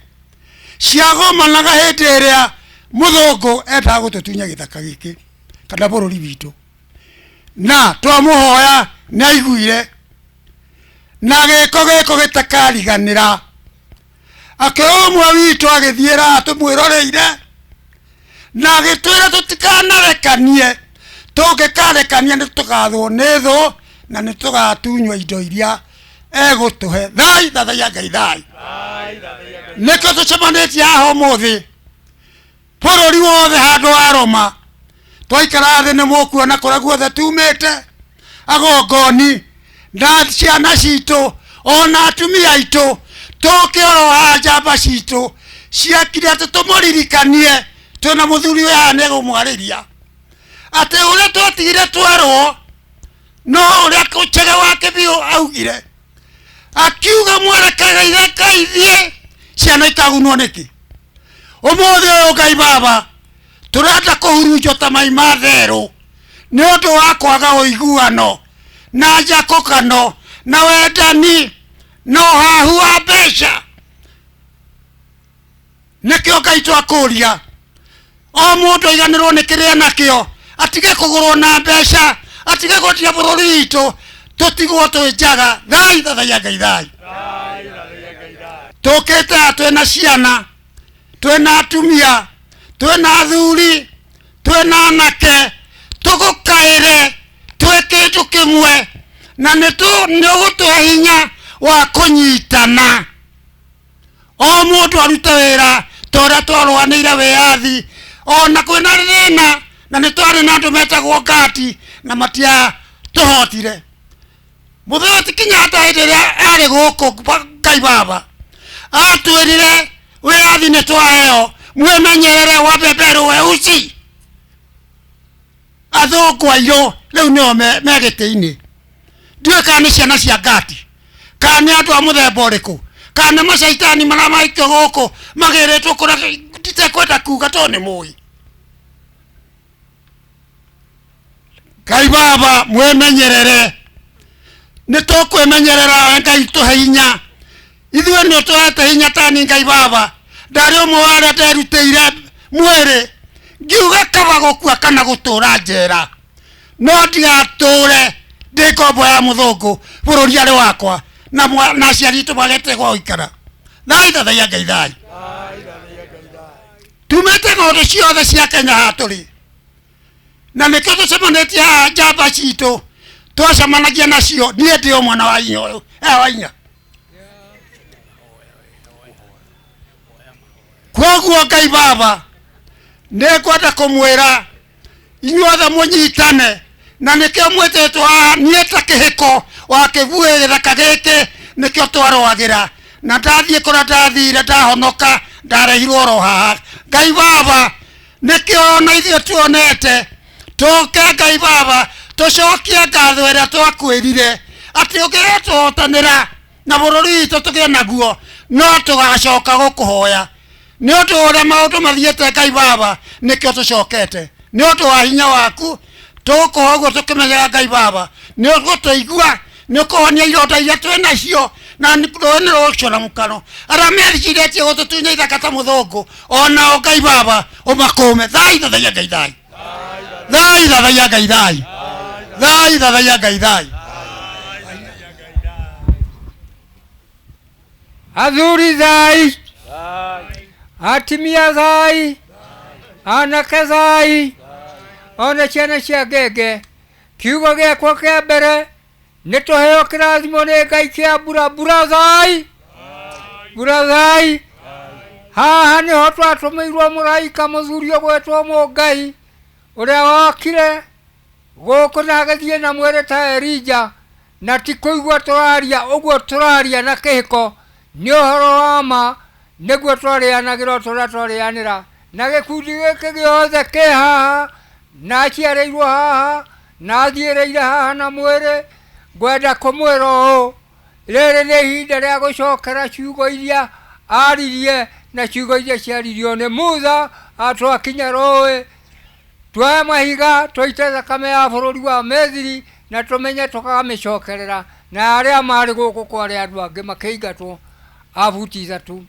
ciagomanaga hĩndĩ ĩrĩa mũthũngũ endaga gũtũtunya gĩthaka gĩkĩ kana bũrũri witũ na twamũhoya nĩ aiguire na gĩko gĩko gĩtakariganĩra akĩoya ũmwe witũ agĩthiĩra tũmwĩroreire na agĩtwĩra tũtikanarekanie tũngĩkarekania nĩ tũgathwo nĩ thũ na nĩ tũgatunywo indo iria egũtũhe. Thai thathaiya Ngai thai. Nĩkĩo tũcemanĩtie haha ũmũthĩ bũrũri wothe handũ wa Roma twaikara thĩ nĩ mũkuona kũrĩa guothe tumĩte agongoni na ciana citũ ona atumia aitũ tũke oro haha njamba citũ ciakire atĩ tũmũririkanie twĩna mũthuri ũyũ haha nĩegũmwarĩria atĩ ũrĩa twatigire twerwo no ũrĩa Chege wa Kĩbiũ augire akiuga mwerekere itheka ithiĩ ciana ikagunwo nĩkĩ. Ũmũthĩ ũyũ Ngai baba tũrenda kũhurunjwo ta mai ma therũ nĩ ũndũ wa kwaga ũiguano na njakũkano na wendani na ũhahu wa mbeca. Nĩkĩo Ngai twakũria o mũndũ aiganĩrwo nĩ kĩrĩa nakĩo atige kũgũrwo na mbeca atige gũtia bũrũri witũ tũtigwo twĩ njaga. Thai thathaiya Ngai thai. Tũkĩte haha twĩna ciana twĩna atumia twĩna athuri twĩna anake tũgũkaĩre twĩ kĩndũ kĩmwe na nĩ ũgũtũhe hinya wa kũnyitana o mũndũ arute wĩra ta ũrĩa twarũanĩire wĩyathi ona kwĩna thĩna na nĩ twarĩ na andũ metagwo ngati na matiatũhotire. Mũthee ti Kenyatta hĩndĩ ĩrĩa arĩ gũkũ Ngai baba atwĩrire wĩyathi nĩ twaheo mwĩmenyerere wabeberwo weusi athũngũ airũ rĩu nĩo me gĩtĩ-inĩ. Ndiũĩ kana nĩ ciana cia ngati kana nĩ andũ a mũthemba ũrĩkũ kana nĩ macaitani marĩa maikio gũkũ magĩrĩtwo kũrĩa nditekwenda kuga tondũ nĩ mũĩ. Ngai baba mwĩmenyerere nĩ tũkwĩmenyerera Ngai tũhe hinya ithuĩ nĩ ũtũhete hinya tani Ngai baba ndarĩ ũmwe wa arĩa nderutĩire mwĩrĩ ngiuga kaba gũkua kana gũtũra njera no ndigatũre ndĩ ngombo ya mũthũngũ bũrũri arĩ wakwa na aciari aitũ magete gwa gũikara. Thai thathaiya Ngai thai. Tumĩte ng'ondu ciothe cia Kenya haha tũrĩ na nĩkĩo tũcemanĩtie haha njamba citũ twacemanagia nacio niĩ ndĩ o mwana wa inya ũyũ wa inya. Koguo Ngai baba nĩ ngwenda kũmwĩra inyuothe mũnyitane na nĩkĩo mwĩtĩtwo haha niĩ ta kĩhĩko wa kĩbuĩ gĩthaka gĩkĩ nĩkĩo twarũagĩra na ndathiĩ kũrĩa ndathire ndahonoka ndarehirwo oro haha. Ngai baba nĩkĩo ona ithuĩ tuonete tũke Ngai baba tũcokie ngatho ĩrĩa twakwĩrire Atĩ ũngĩgatũhotanĩra na bũrũri witũ tũgĩe naguo, no tũgacoka gũkũhoya. Nĩ ũndũ wa ũrĩa maũndũ mathiĩte Ngai Baba, nĩkĩo tũcokete. Nĩ ũndũ wa hinya waku, tũgũkũhoya ũguo tũkĩmenyaga Ngai Baba, nĩ ũgũtũigua, nĩ ũkũhonia ironda iria twĩ nacio, na rũĩ nĩ rũgũcũna mũkano. Arĩa mecirĩtie gũtũtunya ithaka ta mũthũngũ, onao Ngai Baba ũmakũme. Thai thathaiya Ngai thai. Thai thathaiya Ngai thai. Thai thathaiya Ngai thai. Athuri thai, atimia thai, anake thai, ona ciana cia ngenge. Kiugo gĩakwa kĩa mbere nĩ tũheo kĩrathimo nĩ Ngai kĩa mbura. Mbura thai, mbura thai. Haha nĩho twatũmĩirwo mũraika mũthuri ũgwĩtwo Mũngai ũrĩa wokire gũkũ na agĩthiĩ na mwĩrĩ ta Elija, na ti kũigua tũraria ũguo tũraria na kĩhiko, nĩ ũhoro wa ma nĩguo twarĩanagĩra o tũrĩa twarĩanĩra. Na gĩkundi gĩkĩ gĩothe kĩ haha, na aciarĩirwo haha, na athiĩrĩire haha na mwĩrĩ, ngwenda kũmwĩra ũũ, rĩrĩ nĩ ihinda rĩa gũcokera ciugo iria aririe na ciugo iria ciaririo nĩ Musa atwakinya rũĩ, tuoe mahiga tũite thakame ya bũrũri wa Misiri na tũmenye tũkamĩcokerera, na arĩa marĩ gũkũ kwarĩ andũ angĩ makĩingatwo a buti ithatũ.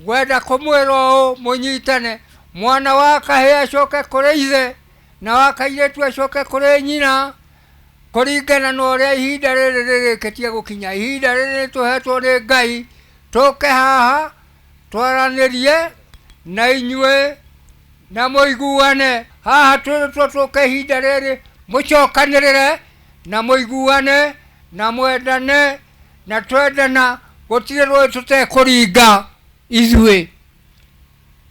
Ngwenda kũmwĩra ũũ, mũnyitane, mwana wa kahĩĩ acoke kũrĩ ithe na wa kairĩtu acoke kũrĩ nyina, kũringana na ũrĩa ihinda rĩrĩ rĩrĩkĩtie gũkinya. Ihinda rĩrĩ tũhetwo nĩ Ngai, tũke haha twaranĩrie na inyuĩ na mũiguane. Haha twĩrĩtwo tũke ihinda rĩrĩ mũcokanĩrĩre na mũiguane na mwendane na twendana, gũtirĩ rũĩ tũtekũringa ithuĩ.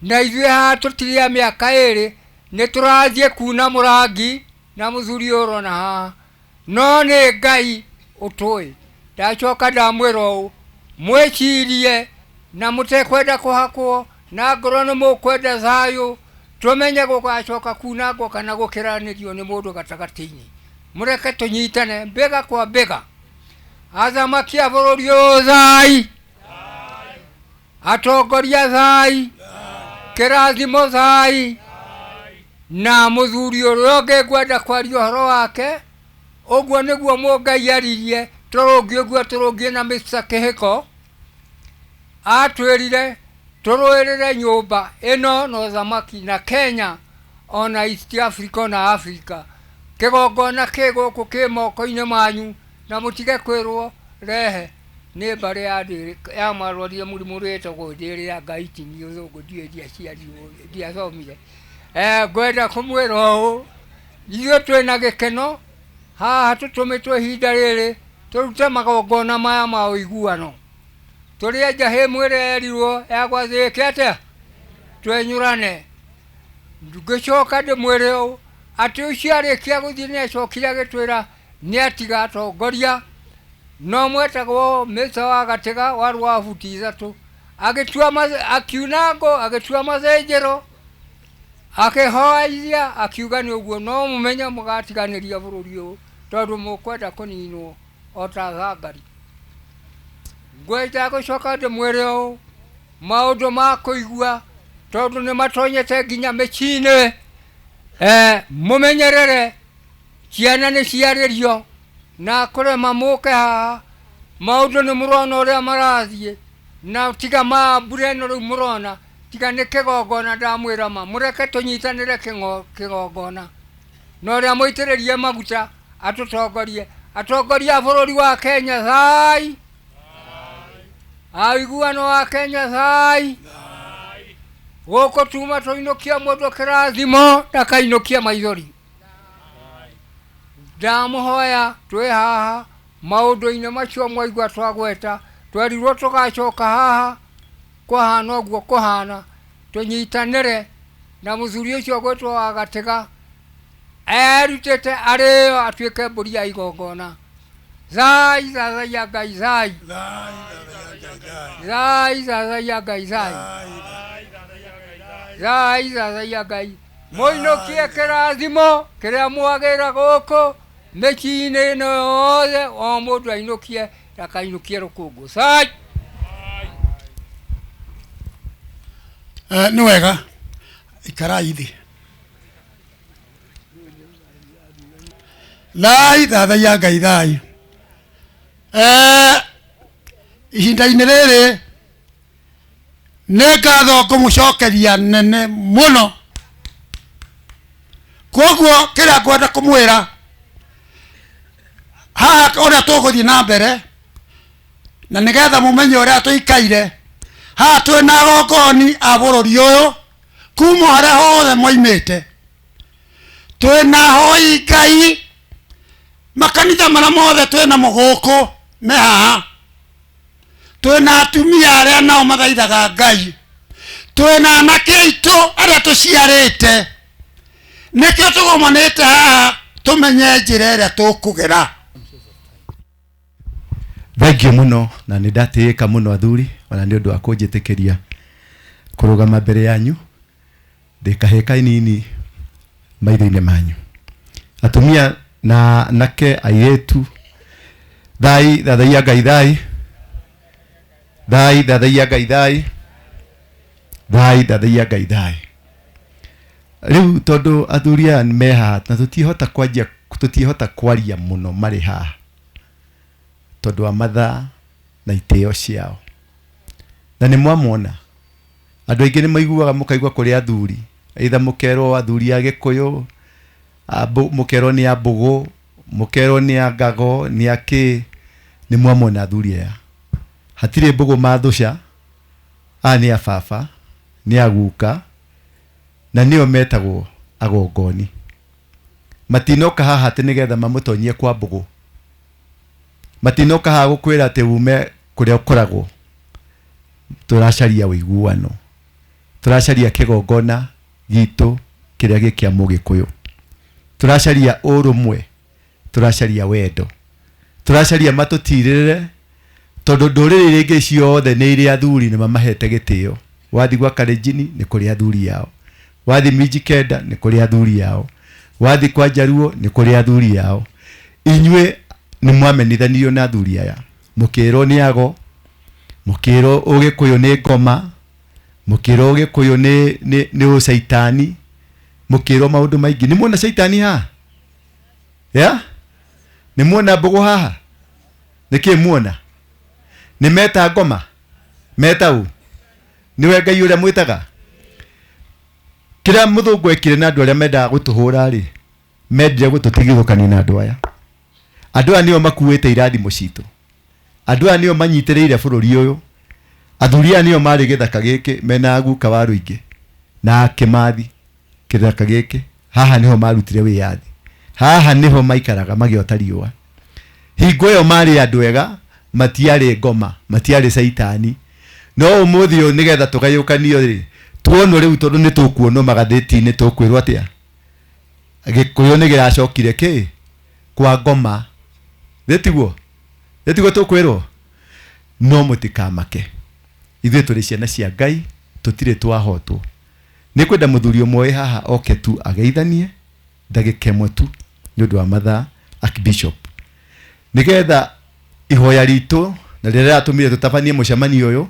Na ithuĩ haha tũtirĩ a mĩaka ĩrĩ, nĩ tũrathiĩ kuna mũrangi na mũthuri ũyũ ũrona haha, no nĩ Ngai ũtũĩ. Ndacoka ndamwĩra ũũ, mwĩcirie na mũtekwenda kũhakwo, na ngorwo nĩ mũkwenda thayũ, tũmenye gũgacoka kunangwo kana gũkĩranĩrio nĩ mũndũ gatagatĩ-inĩ. Mũreke tũnyitane mbĩga kwa mbĩga. Athamaki a bũrũri ũyũ thai, atongoria thai, kĩrathimo thai, na mũthuri ũrĩa ũngĩ ngwenda kwaria ũhoro wake, ũguo nĩguo Mũngai aririe, tũrũngie ũguo tũrũngie na Mr. Kĩhĩko, atwĩrire tũrũĩrĩre nyũmba ĩno na ũthamaki na Kenya ona East Africa ona Africa. Kĩgongona kĩ gũkũ kĩ moko-inĩ manyu, na mũtige kwĩrwo rehe nĩ mbarĩ ya ndĩrĩ ya marwarire mũrimũ wĩtagwo ndĩrĩ ya Ngaiti ni ũthũngũ ndiũĩ ndiaciarirwo ndiathomire. Ngwenda kũmwĩra ũũ, ithuĩ twĩna gĩkeno haha tũtũmĩtwo ihinda rĩrĩ tũrute magongona maya ma ũiguano. Tũrĩe njahĩ ĩmwe ĩrĩa yerirwo ya gwathĩke atĩa twenyũrane. Ngĩcoka ndĩmwĩre ũũ atĩ ũcio arĩkia gũthiĩ nĩ acokire agĩtwĩra nĩ atiga atongoria, no mwetagwo Mr. wa Gatĩga warĩ wa buti ithatũ, agĩtua akiuna ngũ, agĩtua mathĩnjĩro, akĩhoithia, akiuga nĩ ũguo, no mũmenye mũgatiganĩria bũrũri ũyũ tondũ mũkwenda kũninwo o ta thangari. Ngwenda gũcoka ndĩmwĩre ũũ, maũndũ ma kũigua tondũ nĩ matonyete nginya mĩciĩ-inĩ, mũmenyerere ciana nĩ ciarĩrio na kũrema mũke haha, maũndũ nĩ mũrona ũrĩa marathiĩ, na tiga ma mbura ĩno rĩu mũrona, tiga nĩ kĩgongona ndamwĩra ma, mũreke tũnyitanĩre kĩgongona na ũrĩa mũitĩrĩrie maguta atũtongorie. Atongoria a bũrũri wa Kenya thai, aiguano wa Kenya thai, gũkũ tuma tũinũkia mũndũ kĩrathimo ndakainũkia maithori. Ndamũhoya twĩ haha maũndũ-inĩ macio mwaigua twagweta, twerirwo tũgacoka haha kũhana ũguo kũhana, tũnyitanĩre na mũthuri ũcio ũgwĩtwo wa Gatĩga erutĩte arĩo atuĩke mbũri ya igongona. Thai thathaiya Ngai thai, thai thathaiya Ngai thai, thai thathaiya Ngai. Mũinũkie kĩrathimo kĩrĩa mwagĩra gũkũ, Mĩciĩ-inĩ ĩno yothe o mũndũ ainũkie ndakainũkie rũkũngũ. Cai! Nĩ wega ikarai thĩ. Thai thathaiya Ngai thai. Ihinda-inĩ rĩrĩ nĩ ngatho ngũmũcokeria nene mũno. Koguo kĩrĩa ngwenda kũmwĩra haha ũrĩa tũgũthiĩ na mbere na nĩgetha mũmenye ũrĩa tũikaire haha twĩna agongoni a bũrũri ũyũ kuma harĩa hothe moimĩte, twĩna ahoi Ngai makanitha marĩa mothe twĩna mũgũkũ me haha, twĩna atumia arĩa nao mathaithaga Ngai, twĩna anake aitũ arĩa tũciarĩte, nĩkĩo tũgomanĩte haha tũmenye njĩra ĩrĩa tũkũgera. Thengiũ mũno na nĩ ndatĩĩka mũno athuri ona nĩ ũndũ wa kũnjĩtĩkĩria kũrũgama mbere yanyu ndĩ kahĩĩ kanini maitho-inĩ manyu. Atumia na anake airĩtu, thai thathaiya Ngai thai, thai thathaiya Ngai thai, thai thathaiya Ngai thai. Rĩu tondũ athuri aya me haha na tũtihota kwanjia, tũtihota kwaria mũno marĩ haha tondũ wa mathaa na itĩo ciao. Na nĩ mwamona andũ aingĩ nĩ maiguaga mũkaigua kũrĩ athuri, either mũkerwo athuri a Gĩkũyũ, mũkerwo nĩ a Mbũgũ, mũkerwo nĩ a Ngago, nĩ a kĩ. Nĩ mwamona athuri aya, hatirĩ Mbũgũ mathũca, aya nĩ a baba, nĩ a guka, na nĩo metagwo agongoni. Matinoka haha atĩ nĩgetha mamũtonyie kwa Mbũgũ, matinoka haha gũkwĩra atĩ ume kũrĩa ũkoragwo. Tũracaria ũiguano, tũracaria kĩgongona gitũ kĩrĩa gĩ kĩa Mũgĩkũyũ, tũracaria ũrũmwe, tũracaria wendo, tũracaria matũtirĩrĩre, tondũ ndũrĩrĩ iria ingĩ ciothe nĩ irĩ athuri nĩ mamahete gĩtĩo. Wathi gwa Kalenjin nĩ kũrĩ athuri ao, wathi Mijikenda nĩ kũrĩ athuri ao, wathi kwa Njaruo nĩ kũrĩ athuri ao. Inyuĩ nĩ mwamenithanirio na athuri aya, mũkĩrwo nĩ ago, mũkĩrwo Ũgĩkũyũ nĩ ngoma, mũkĩrwo Ũgĩkũyũ nĩ ũcaitani, mũkĩrwo maũndũ maingĩ. Nĩ muona caitani haha? Ya? Nĩ muona Mbũgũ haha? Nĩ kĩ muona? Nĩ meta ngoma? Meta ũ? Nĩwe Ngai ũrĩa mwĩtaga? Kĩrĩa mũthũngũ ekire na andũ arĩa mendaga gũtũhũra rĩ, mendire gũtũtigithũkania na andũ aya. Andũ aya nĩo makuĩte irathimo citũ, andũ aya nĩo manyitĩrĩire bũrũri ũyũ, athuri aya nĩo marĩ gĩthaka gĩkĩ mena guka wa Rũingĩ na Kĩmathi. Gĩthaka gĩkĩ haha nĩho marutire wĩyathi, haha nĩho maikaraga magĩota riũa. Hingo ĩyo marĩ andũ ega, matiarĩ ngoma, matiarĩ caitani. No ũmũthĩ ũyũ nĩgetha tũgayũkanio rĩ, tuonwo rĩu tondũ nĩ tũkuonwo magathĩti-inĩ tũkwĩrwo atĩa? Gĩkũyũ nĩ gĩracokire kĩ? Kwa ngoma. Nĩ tiguo tũkwĩrwo? No mũtikamake, ithuĩ tũrĩ ciana cia Ngai, tũtirĩ twahotwo. Nĩ kwenda mũthuri ũmwe wĩ haha oke tu ageithanie ndagĩka ĩmwe tu nĩ ũndũ wa mathaa, Archbishop, nĩgetha ihoya ritũ na rĩrĩa rĩratũmire tũtabanie mũcemanio ũyũ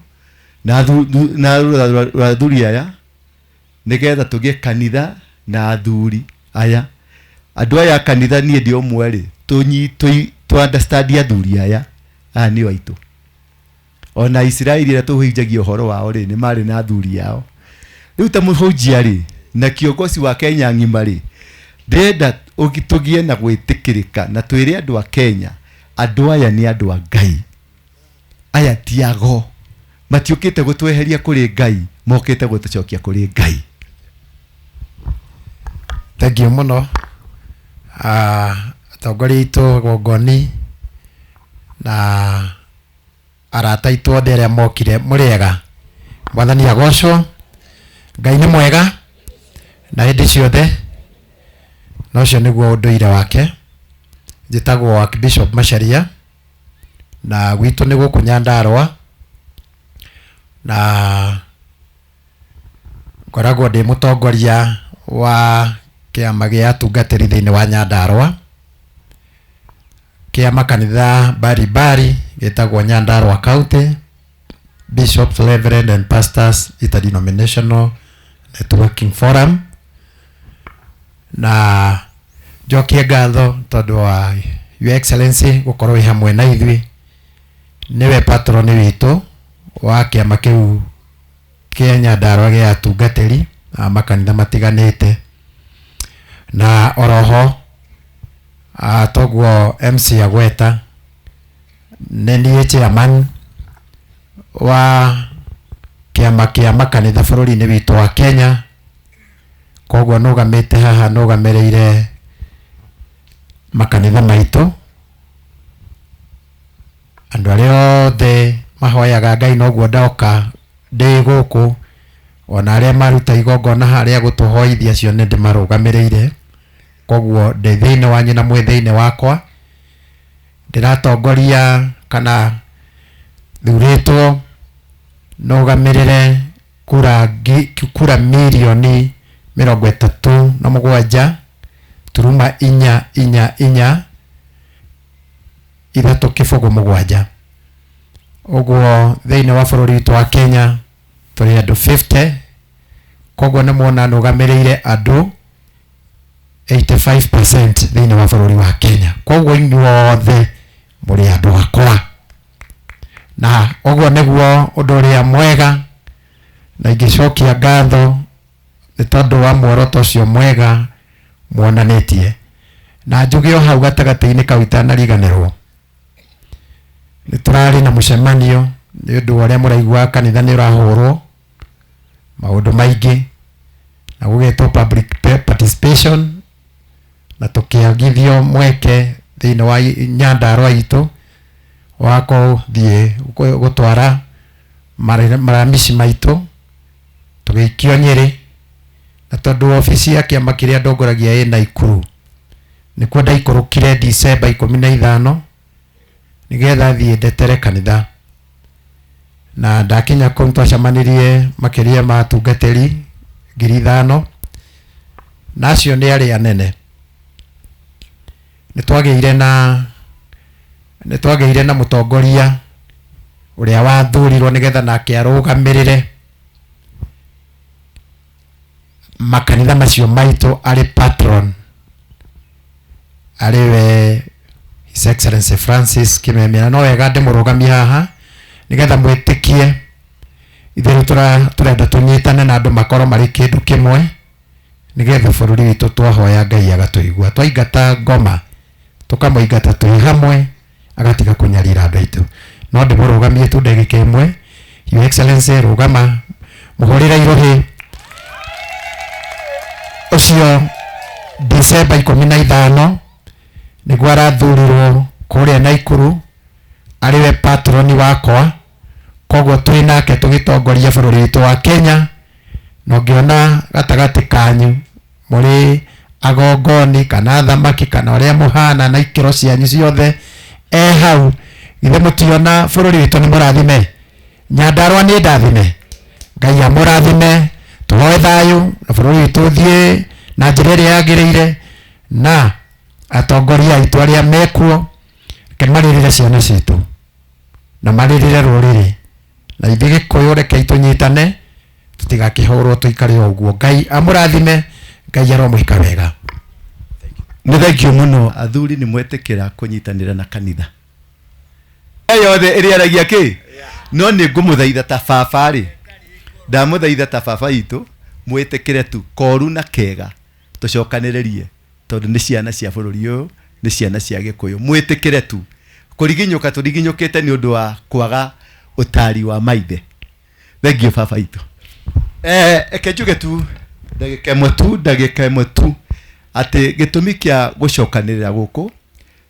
na rũtha rwa athuri aya, nĩgetha tũgĩe kanitha na athuri aya. Andũ aya a kanitha niĩ ndĩ ũmwe rĩ, tũ understand athuri aya, aya nĩo aitũ. Ona Isiraeli ĩrĩa tũhunjagia ũhoro wao rĩ, nĩ marĩ na athuri ao. Rĩu ta mũhunjia rĩ, na kiongozi wa Kenya ng'ima rĩ, ndĩrenda tũgĩe na gwĩtĩkĩrĩka na twĩre andũ a Kenya, andũ aya nĩ andũ a Ngai, aya ti ago, matiũkĩte gũtweheria kũrĩ Ngai, mokĩte gũtũcokia kũrĩ Ngai. Thengiũ mũno atongoria aitũ gongoni na arata aitũ othe arĩa mokire, mũrĩ ega? Mwathani agocwo. Ngai nĩ mwega na hĩndĩ ciothe, na ũcio nĩguo ũndũire wake. Njĩtagwo Archbishop Macharia na gwitũ nĩ gũkũ Nyandarũa, na ngoragwo ndĩ mũtongoria wa kĩama gĩa atungatĩri thĩinĩ wa Nyandarũa. Kĩa makanitha mbalimbali gĩtagwo Nyandarua County Bishops, Reverend and Pastors Interdenominational Networking Forum. Na njokie ngatho tondũ wa Your Excellency gũkorwo wĩ hamwe na ithuĩ, nĩwe patron witũ wa kĩama kĩu kĩa Nyandarua gĩa atungatĩri a makanitha matiganĩte. Na oroho toguo MC agweta, nĩ niĩ chairman wa kĩama kĩa makanitha bũrũri-inĩ witũ wa Kenya. Koguo nũgamĩte haha nũgamĩrĩire makanitha maitũ, andũ arĩa othe mahoyaga Ngai noguo ndoka ndĩ gũkũ, ona arĩa maruta igongona harĩa gũtũhoithia acio nĩ ndĩmarũgamĩrĩire. Koguo ndĩ thĩinĩ wanyu na mwĩ thĩinĩ wakwa. Ndĩratongoria kana thurĩtwo nũgamĩrĩre kura mirioni 37 turuma 4 4 4 3 0 7. Ũguo thĩinĩ wa bũrũri witũ wa Kenya tũrĩ andũ 50. Koguo nĩ muona nũgamĩrĩire andũ 85% thĩinĩ wa bũrũri wa Kenya. Koguo inyuothe mũrĩ andũ akwa, na ũguo nĩguo ũndũ ũrĩa mwega, na ingĩcokia ngatho nĩ tondũ wa muoroto ũcio mwega muonanĩtie. Na njuge o hau gatagatĩ-inĩ kau itanariganĩrwo, nĩ tũrarĩ na mũcemanio nĩ ũndũ wa ũrĩa mũraigua kanitha nĩ ũrahũrwo maũndũ maingĩ, na gũgetwo public participation, na tũkĩagithio mweke thĩinĩ wa Nyandarua itũ wa kũthiĩ gũtwara maramici maitũ, tũgĩikio Nyĩrĩ. Na tondũ obici ya kĩama kĩrĩa ndongoragia ĩ Naikuru, nĩkuo ndaikũrũkire December 15 nĩgetha thiĩ ndetere kanitha. Na ndakinya kũu twacemanirie makĩria ma atungatĩri 5,000, na acio nĩ arĩa anene. Nĩ twagĩire na mũtongoria ũrĩa wathurirwo nĩgetha nake arũgamĩrĩre makanitha macio maitũ arĩ patron, arĩ we His Excellency Francis Kimemia. No wega ndĩmũrũgamie haha nĩgetha mwĩtĩkie ithuĩ tũrenda tũnyitane na andũ makorwo marĩ kĩndũ kĩmwe, nĩgetha bũrũri witũ twahoya Ngai agatũigua. Twaingata ngoma tũkamũingata twĩ hamwe, agatiga kũnyarira andũ aitũ. No ndĩmũrũgamie tu ndagĩka ĩmwe. Your Excellency, rũgama mũhũrĩre irũhĩ ũcio. December 15 nĩguo arathurirwo kũrĩa Naikuru arĩ we patroni wakwa. Koguo twĩ nake tũgĩtongoria bũrũri witũ wa Kenya. Na ũngĩona gatagatĩ kanyu mũrĩ agongoni kana athamaki kana ũrĩa mũhana na ikĩro cianyu ciothe e hau, githĩ mũtiona bũrũri witũ nĩ mũrathime? Nyandarua nĩ ndathime, Ngai amũrathime, tũhoe thayũ na bũrũri witũ ũthiĩ na njĩra ĩrĩa yagĩrĩire, na atongoria aitũ arĩa mekuo reke marĩrĩre ciana citũ na marĩrĩre rũrĩrĩ, na ithuĩ Gĩkũyũ reke tũnyitane tũtigakĩhũrwo tũikare o ũguo. Ngai amũrathime, Ngai aromwĩka wega. Nĩ thengio mũno athuri nĩ mwetĩkĩra kũnyitanĩra na kanitha yothe ĩrĩa aragia kĩ, no nĩ ngũmũthaitha ta baba rĩ, ndamũthaitha ta baba itũ mwĩtĩkĩre tu koru na kega tũcokanĩrĩrie, tondũ nĩ ciana cia bũrũri ũyũ, nĩ ciana cia Gĩkũyũ. Mwĩtĩkĩre tu kũriginyũka tũriginyũkĩte nĩ ũndũ wa kwaga ũtari wa maithe. Thengio baba itũ. Eke njuge tu ndagĩka ĩmwe tu atĩ gĩtũmi kĩa gũcokanĩrĩra gũkũ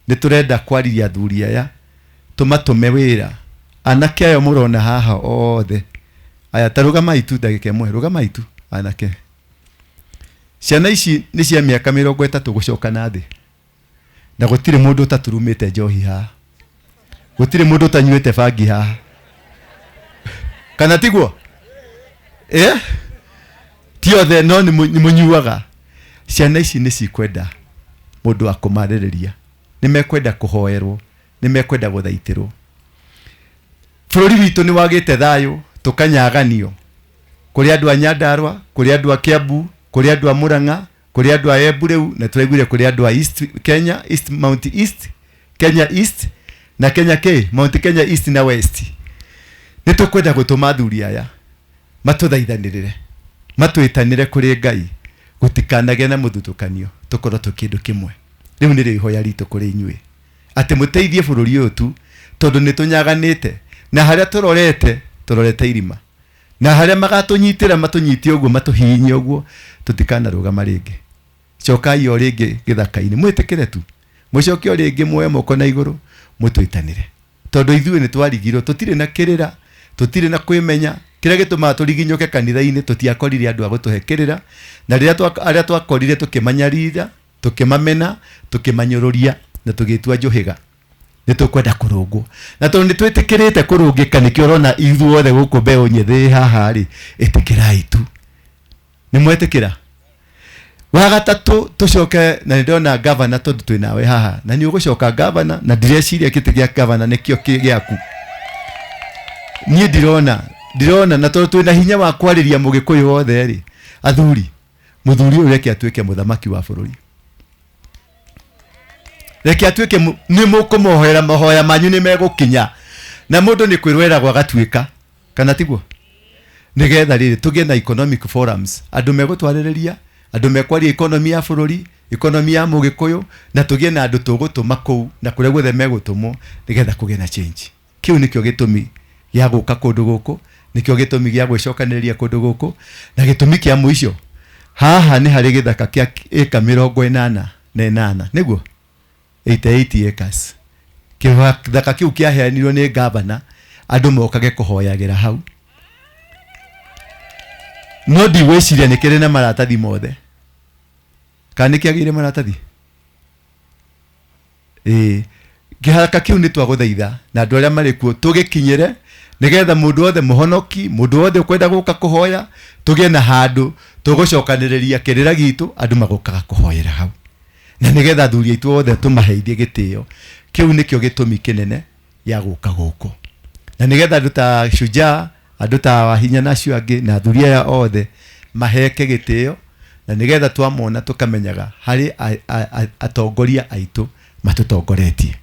nĩ tũrenda kwariria athuri aya tũmatũme wĩra. Anake ayo mũrona haha othe aya, ta rũgamai tu ndagĩka ĩmwe, rũgamai tu anake. Ciana ici nĩ cia mĩaka 30 gũcoka na thĩ, na gũtirĩ mũndũ ũtaturumĩte njohi haha, gũtirĩ mũndũ ũtanyuĩte bangi haha, kana tiguo? Ti othe, no nĩ mũnyuaga. Ciana ici nĩ cikwenda mũndũ wa kũmarĩrĩria. Nĩ mekwenda kũhoerwo, nĩ mekwenda gũthaitĩrwo. Bũrũri witũ nĩ wagĩte thayũ, tũkanyaganio kũrĩ andũ a Nyandarua, kũrĩ andũ a Kiambu, kũrĩ andũ a Murang'a, kũrĩ andũ a Embu rĩu, na tũraiguire kũrĩ andũ a East Kenya, East Mount East, Kenya East na Kenya K, Mount Kenya East na West. Nĩ tũkwenda gũtũma athuri aya matũthaithanĩrĩre, matwĩtanĩre kũrĩ Ngai, gũtikanagĩe na mũthutũkanio, tũkorwo twĩ kĩndũ kĩmwe. Rĩu nĩrĩo ihoya ritũ kũrĩ inyuĩ, atĩ mũteithie bũrũri ũyũ tu, tondũ nĩ tũnyaganĩte na harĩa tũrorete, tũrorete irima, na harĩa magatũnyitĩra matũnyitie ũguo, matũhihinye ũguo, tũtikanarũgama rĩngĩ. Cokai o rĩngĩ gĩthaka-inĩ, mwĩtĩkĩre tu, mũcoke o rĩngĩ muoye moko na igũrũ, mũtwĩtanĩre, tondũ ithuĩ nĩ twarigirwo, tũtirĩ na kĩrĩra, tũtirĩ na kwĩmenya. Kĩrĩa gĩtũmaga tũriginyũke kanitha-inĩ, tũtiakorire andũ a gũtũhe kĩrĩra, na rĩrĩa arĩa twakorire tũkĩmanyarira, tũkĩmamena, tũkĩmanyũrũria, na tũgĩtua njũhĩga. Nĩ tũkwenda kũrũngwo, na tondũ nĩ twĩtĩkĩrĩte kũrũngĩka, nĩkĩo ũrona ithuothe gũkũ mbeũ nyĩthĩ haha rĩ, ĩtĩkĩrai tu. Nĩ mwetĩkĩra? Wa gatatũ tũcoke, na nĩ ndona gavana, tondũ twĩ nawe haha, na nĩ ũgũcoka gavana, na ndireciria kĩtĩ gĩa gavana nĩkĩo kĩ gĩaku. Niĩ ndirona, na tondũ twĩna hinya wa kwarĩria mũgĩkũyũ wothe rĩ, athuri, mũthuri ũyũ reke atuĩke mũthamaki wa bũrũri, reke atuĩke nĩ mũkũmũhoera, mahoya manyu nĩ megũkinya, na mũndũ nĩ kwĩrweragwo agatuĩka, kana tiguo? Nĩgetha rĩrĩ tũgĩe na economic forums, andũ megũtwarĩrĩria, andũ mekwaria economy ya bũrũri, economy ya mũgĩkũyũ, na tũgĩe na andũ tũgũtũma kũu na kũrĩa guothe megũtũmwo, nĩgetha kũgĩe na change. Kĩu nĩkĩo gĩtũmi gĩa gũka kũndũ gũkũ, nĩkĩo gĩtũmi gĩa gwĩcokanĩrĩria kũndũ gũkũ, na gĩtũmi kĩa mũico haha nĩ harĩ gĩthaka kĩa ĩka 88, nĩguo 88 acres. Gĩthaka kĩu kĩaheanirwo nĩ gavana, andũ mokage kũhoyagĩra hau, no ndigwĩciria nĩ kĩrĩ na maratathi mothe, kana nĩ kĩagĩire maratathi. Ĩĩ, kĩhaka kĩu nĩ twagũthaitha na andũ arĩa marĩ kuo tũgĩkinyĩre, nĩgetha mũndũ wothe mũhonoki, mũndũ wothe ũkwenda gũka kũhoya, tũgĩe na handũ tũgũcokanĩrĩria kĩrĩra gitũ, andũ magũkaga kũhoyera hau, na nĩgetha athuri aitũ othe tũmaheithie gĩtĩo. Kĩu nĩkĩo gĩtũmi kĩnene gĩa gũka gũkũ, na nĩgetha andũ ta Shujaa, andũ ta Wahinya na acio angĩ, na athuri aya othe maheke gĩtĩo, na nĩgetha twamona tũkamenyaga harĩ atongoria aitũ matũtongoretie.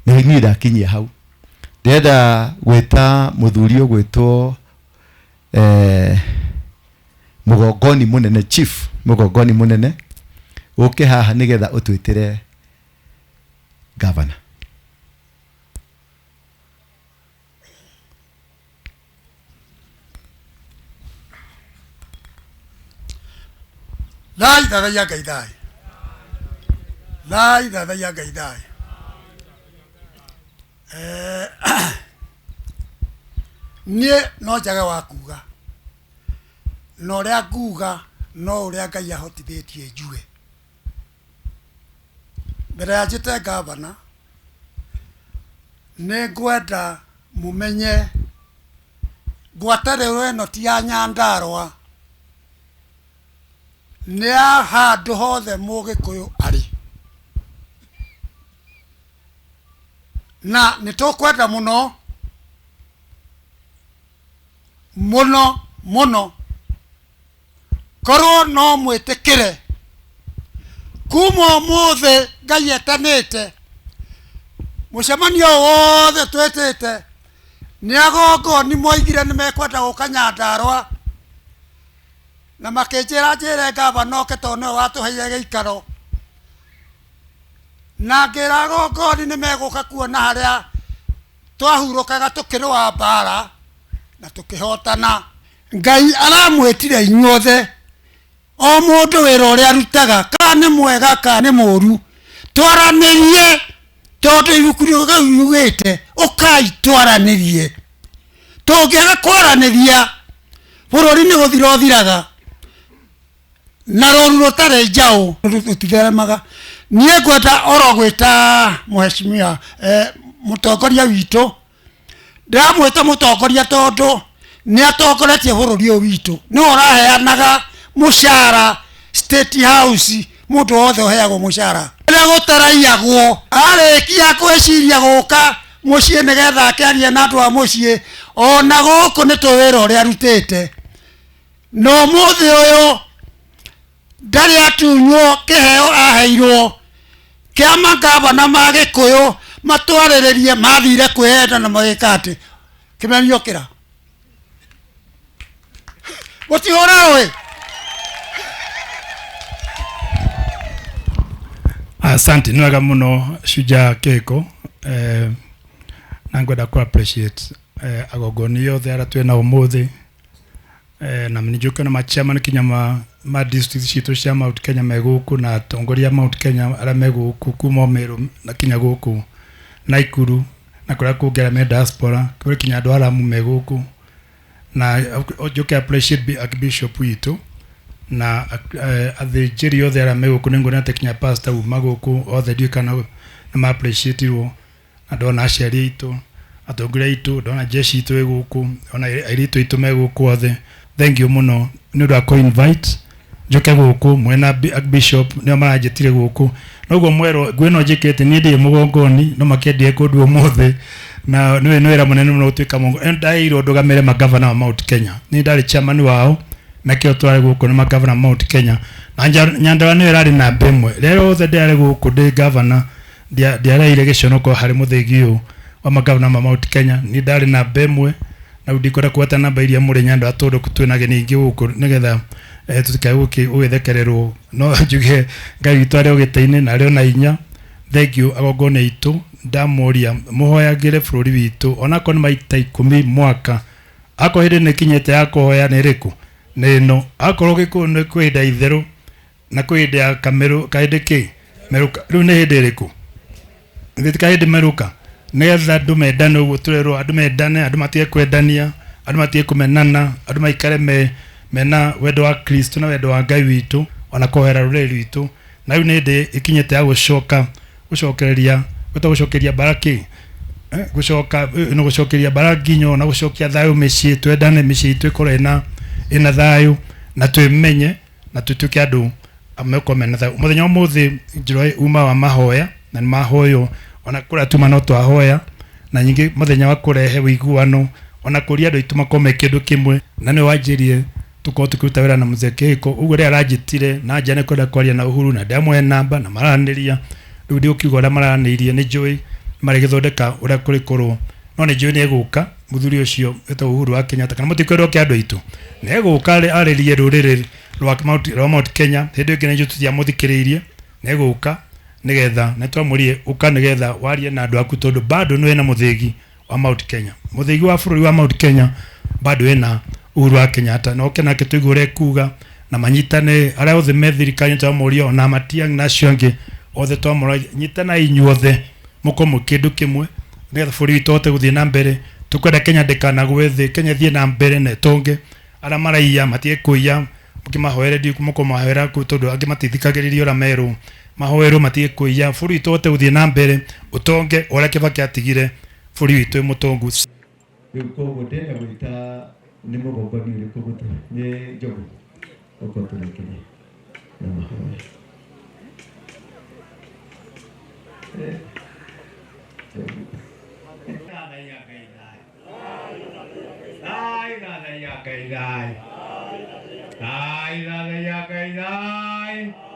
Na niĩ ndakinyia hau, ndĩrenda gwĩta mũthuri ũgwĩtwo Mũgongoni Mũnene, Chief Mũgongoni Mũnene, ũke haha nĩgetha ũtwĩtĩre gavana. Thai thathaiya Ngai thai, thai thathaiya Ngai thai. Niĩ no njage wa kuga, na ũrĩa nguga no ũrĩa Ngai ahotithĩtie njuge. Mbere ya njĩte gavana, nĩ ngwenda mũmenye ngwatanĩro ĩno ti ya Nyandarua, nĩ ya handũ hothe mũgĩkũyũ arĩ, na nĩ tũkwenda mũno mũno mũno korwo no mwĩtĩkĩre kuma ũmũthĩ Ngai etanĩte mũcemanio wothe twĩtĩte nĩ agongoni moigire nĩ mekwenda gũka Nyandarua, na makĩnjĩra njĩre gavana oke tondũ nĩwe watũheire gĩikaro, na ngĩra agongoni nĩ megũka kuona harĩa twahurũkaga tũkĩrũa mbara na tũkĩhotana. Ngai aramwĩtire inyuothe, o mũndũ wĩra ũrĩa arutaga, kana nĩ mwega kana nĩ mũũru, twaranĩrie, tondũ ibuku rĩu riugĩte ũkai twaranĩrie. Tũngĩaga kwaranĩria, bũrũri nĩ gũthira ũthiraga, na rũru rũtarĩ njaũ rũtitheremaga. Niĩ ngwenda oro gwĩta mheshimiwa mũtongoria witũ, ndĩramwĩta mũtongoria tondũ nĩ atongoretie bũrũri ũyũ witũ, nĩwe ũraheanaga mũcara State House, Mũndũ wothe ũheagwo mũcara rĩrĩa gũtaraiyagwo arĩkia gwĩciria gũka mũciĩ nĩgetha akĩarie na andũ a mũciĩ ona gũkũ nĩ tũĩ wĩra ũrĩa arutĩte. Na ũmũthĩ ũyũ ndarĩ atunywo kĩheo aheirwo kĩa mangavana ma Gĩkũyũ matwarĩrĩrie mathire kwĩyenda na magĩka atĩ kĩmenio kĩra mũtihũra rũĩ. Asante, nĩ wega mũno Shujaa Kĩhĩko, na ngwenda ku appreciate agongoni othe arĩa twĩ nao ũmũthĩ, na nĩnjũke na machairman kinya ma district citũ cia Mount Kenya me gũkũ na atongoria a Mount Kenya arĩa me gũkũ kuma Meru na kinya gũkũ Naikuru na kũrĩa kũngĩ arĩa me diaspora kũrĩ kinya andũ a Lamu me gũkũ na njoke appreciate Archbishop witũ na athĩnjĩri othe arĩa me gũkũ. Nĩnguona atĩ kinya pastor uma gũkũ othe ndiũĩ kana nĩ ma appreciate-irwo na ndona aciari aitũ, atongoria aitũ, ndona jeshi itũ ĩ gũkũ, ona airĩtu aitũ me gũkũ othe. Thank you mũno nĩ ũndũ wa kũ invite njoke gũkũ mwena Archbishop nĩo maranjĩtire gũkũ noguo mwerwo nguo ĩno njĩkĩrĩte niĩ ndirĩ mũgongoni no makĩendire kũndua ũmũthĩ na nĩ wĩra mũnene mũno gũtuĩka mũgongo. Ndaheirwo ndũgamĩre magavana wa Mount Kenya, niĩ ndarĩ chairman wao nakĩo twarĩ gũkũ nĩ magavana Mount Kenya na Nyandarua nĩyo ĩrarĩ namba ĩmwe. Rĩrĩa rĩothe ndĩrarĩ gũkũ ndĩ gavana ndiareire gĩconoko harĩ mũthĩgi ũyũ wa magavana ma Mount Kenya, niĩ ndarĩ namba ĩmwe na rĩu ndikwenda kũgweta namba iria mũrĩ Nyandarua tondũ twĩna ageni aingĩ gũkũ nĩgetha tutikae gũgĩthekererwo, no njuge Ngai witũ arĩ o gĩtĩ-inĩ na arĩ o na hinya. Thank you agongoni aitũ, ndamoria mũhoyagĩre bũrũri witũ onakorwo nĩ maita 10 mwaka, akorwo hĩndĩ nĩ ĩkinyĩte ya kũhoya nĩ ĩrĩkũ nĩ ĩno, akorwo Gĩkũyũ nĩ kwĩ hĩndĩ ya itherũ na kwĩ hĩndĩ ya kamerũ kahĩndĩ kĩ merũka, rĩu nĩ hĩndĩ ĩrĩkũ nĩ kahĩndĩ merũka, nĩgetha andũ mendane ũguo tũrerwo andũ mendane, andũ matige kwendania, andũ matige kũmenana, andũ maikare mena wendo wa Kristo na wendo wa Ngai witũ ona kũhoera rũrĩrĩ rwitũ. Na rĩu nĩ hĩndĩ ĩkinyĩte ya gũcoka gũcokereria gwĩta gũcokeria baraki gũcoka no gũcokeria bara nginyo na gũcokia thayũ mĩciĩ, twendane mĩciĩ itũ ĩkorwo ĩna thayũ na twĩmenye na tũtuĩke andũ mekorwo mena thayũ. Mũthenya ũmũthĩ njĩra uma wa mahoya na nĩ mahoywo ona kũrĩa tuma no twahoya na nyingĩ mũthenya wa kũrehe ũiguano ona kũria andũ aitũ makorwo me kĩndũ kĩmwe na nĩwe wanjĩrie tũkorwo tũkĩruta wĩra na Mzee Kĩhĩko ũguo rĩrĩa aranjĩtire na nja nĩ kwenda kwaria na Uhuru na ndamũhe namba na maranĩria rĩu ndĩũkiuga ũrĩa maranĩirie nĩ njũĩ marĩgĩthondeka ũrĩa kũrĩkorwo no nĩ njũĩ nĩ egũka mũthuri ũcio wĩtagwo Uhuru wa Kenyatta kana mũtikwendwo kĩa andũ aitũ nĩ egũka arĩrie rũrĩrĩ rwa Mount Kenya hĩndĩ ĩngĩ nĩ tũtiamũthikĩrĩirie nĩ egũka nĩgetha na twamũrie ũka nĩgetha warie na andũ aku tondũ bado nĩ wĩna mũthĩgi wa Mount Kenya, mũthĩgi wa bũrũri wa Mount Kenya bado wĩna Uhuru wa Kenyatta na oke nake tũigue ũrĩa ekuga na manyitane arĩa othe me thirikari twamũria ona Matiang'i na acio angĩ othe twamũra nyitanai inyuothe mũkorwo mwĩ kĩndũ kĩmwe nĩgetha bũrũri witũ ũhote gũthiĩ na mbere. Tũkwenda Kenya ndĩkanagwe thĩ, Kenya ĩthiĩ na mbere na ĩtonge, arĩa maraiya matige kũiya mũkĩmahoere ndiũ mũkũmahoera kũu tondũ angĩ matithikagĩrĩria ũrĩa merwo mahoerwo matige kũiya, bũrũri witũ ũhote gũthiĩ na mbere ũtonge ũrĩa Kibaki atigire bũrũri witũ wĩ mũtongu. Rĩu koguo ndĩrenda gwĩta nĩ mũgongoni ũrĩkũ gũtũ nĩ Njogu ũkorwo tũrĩkĩrie na mahoya. Thai.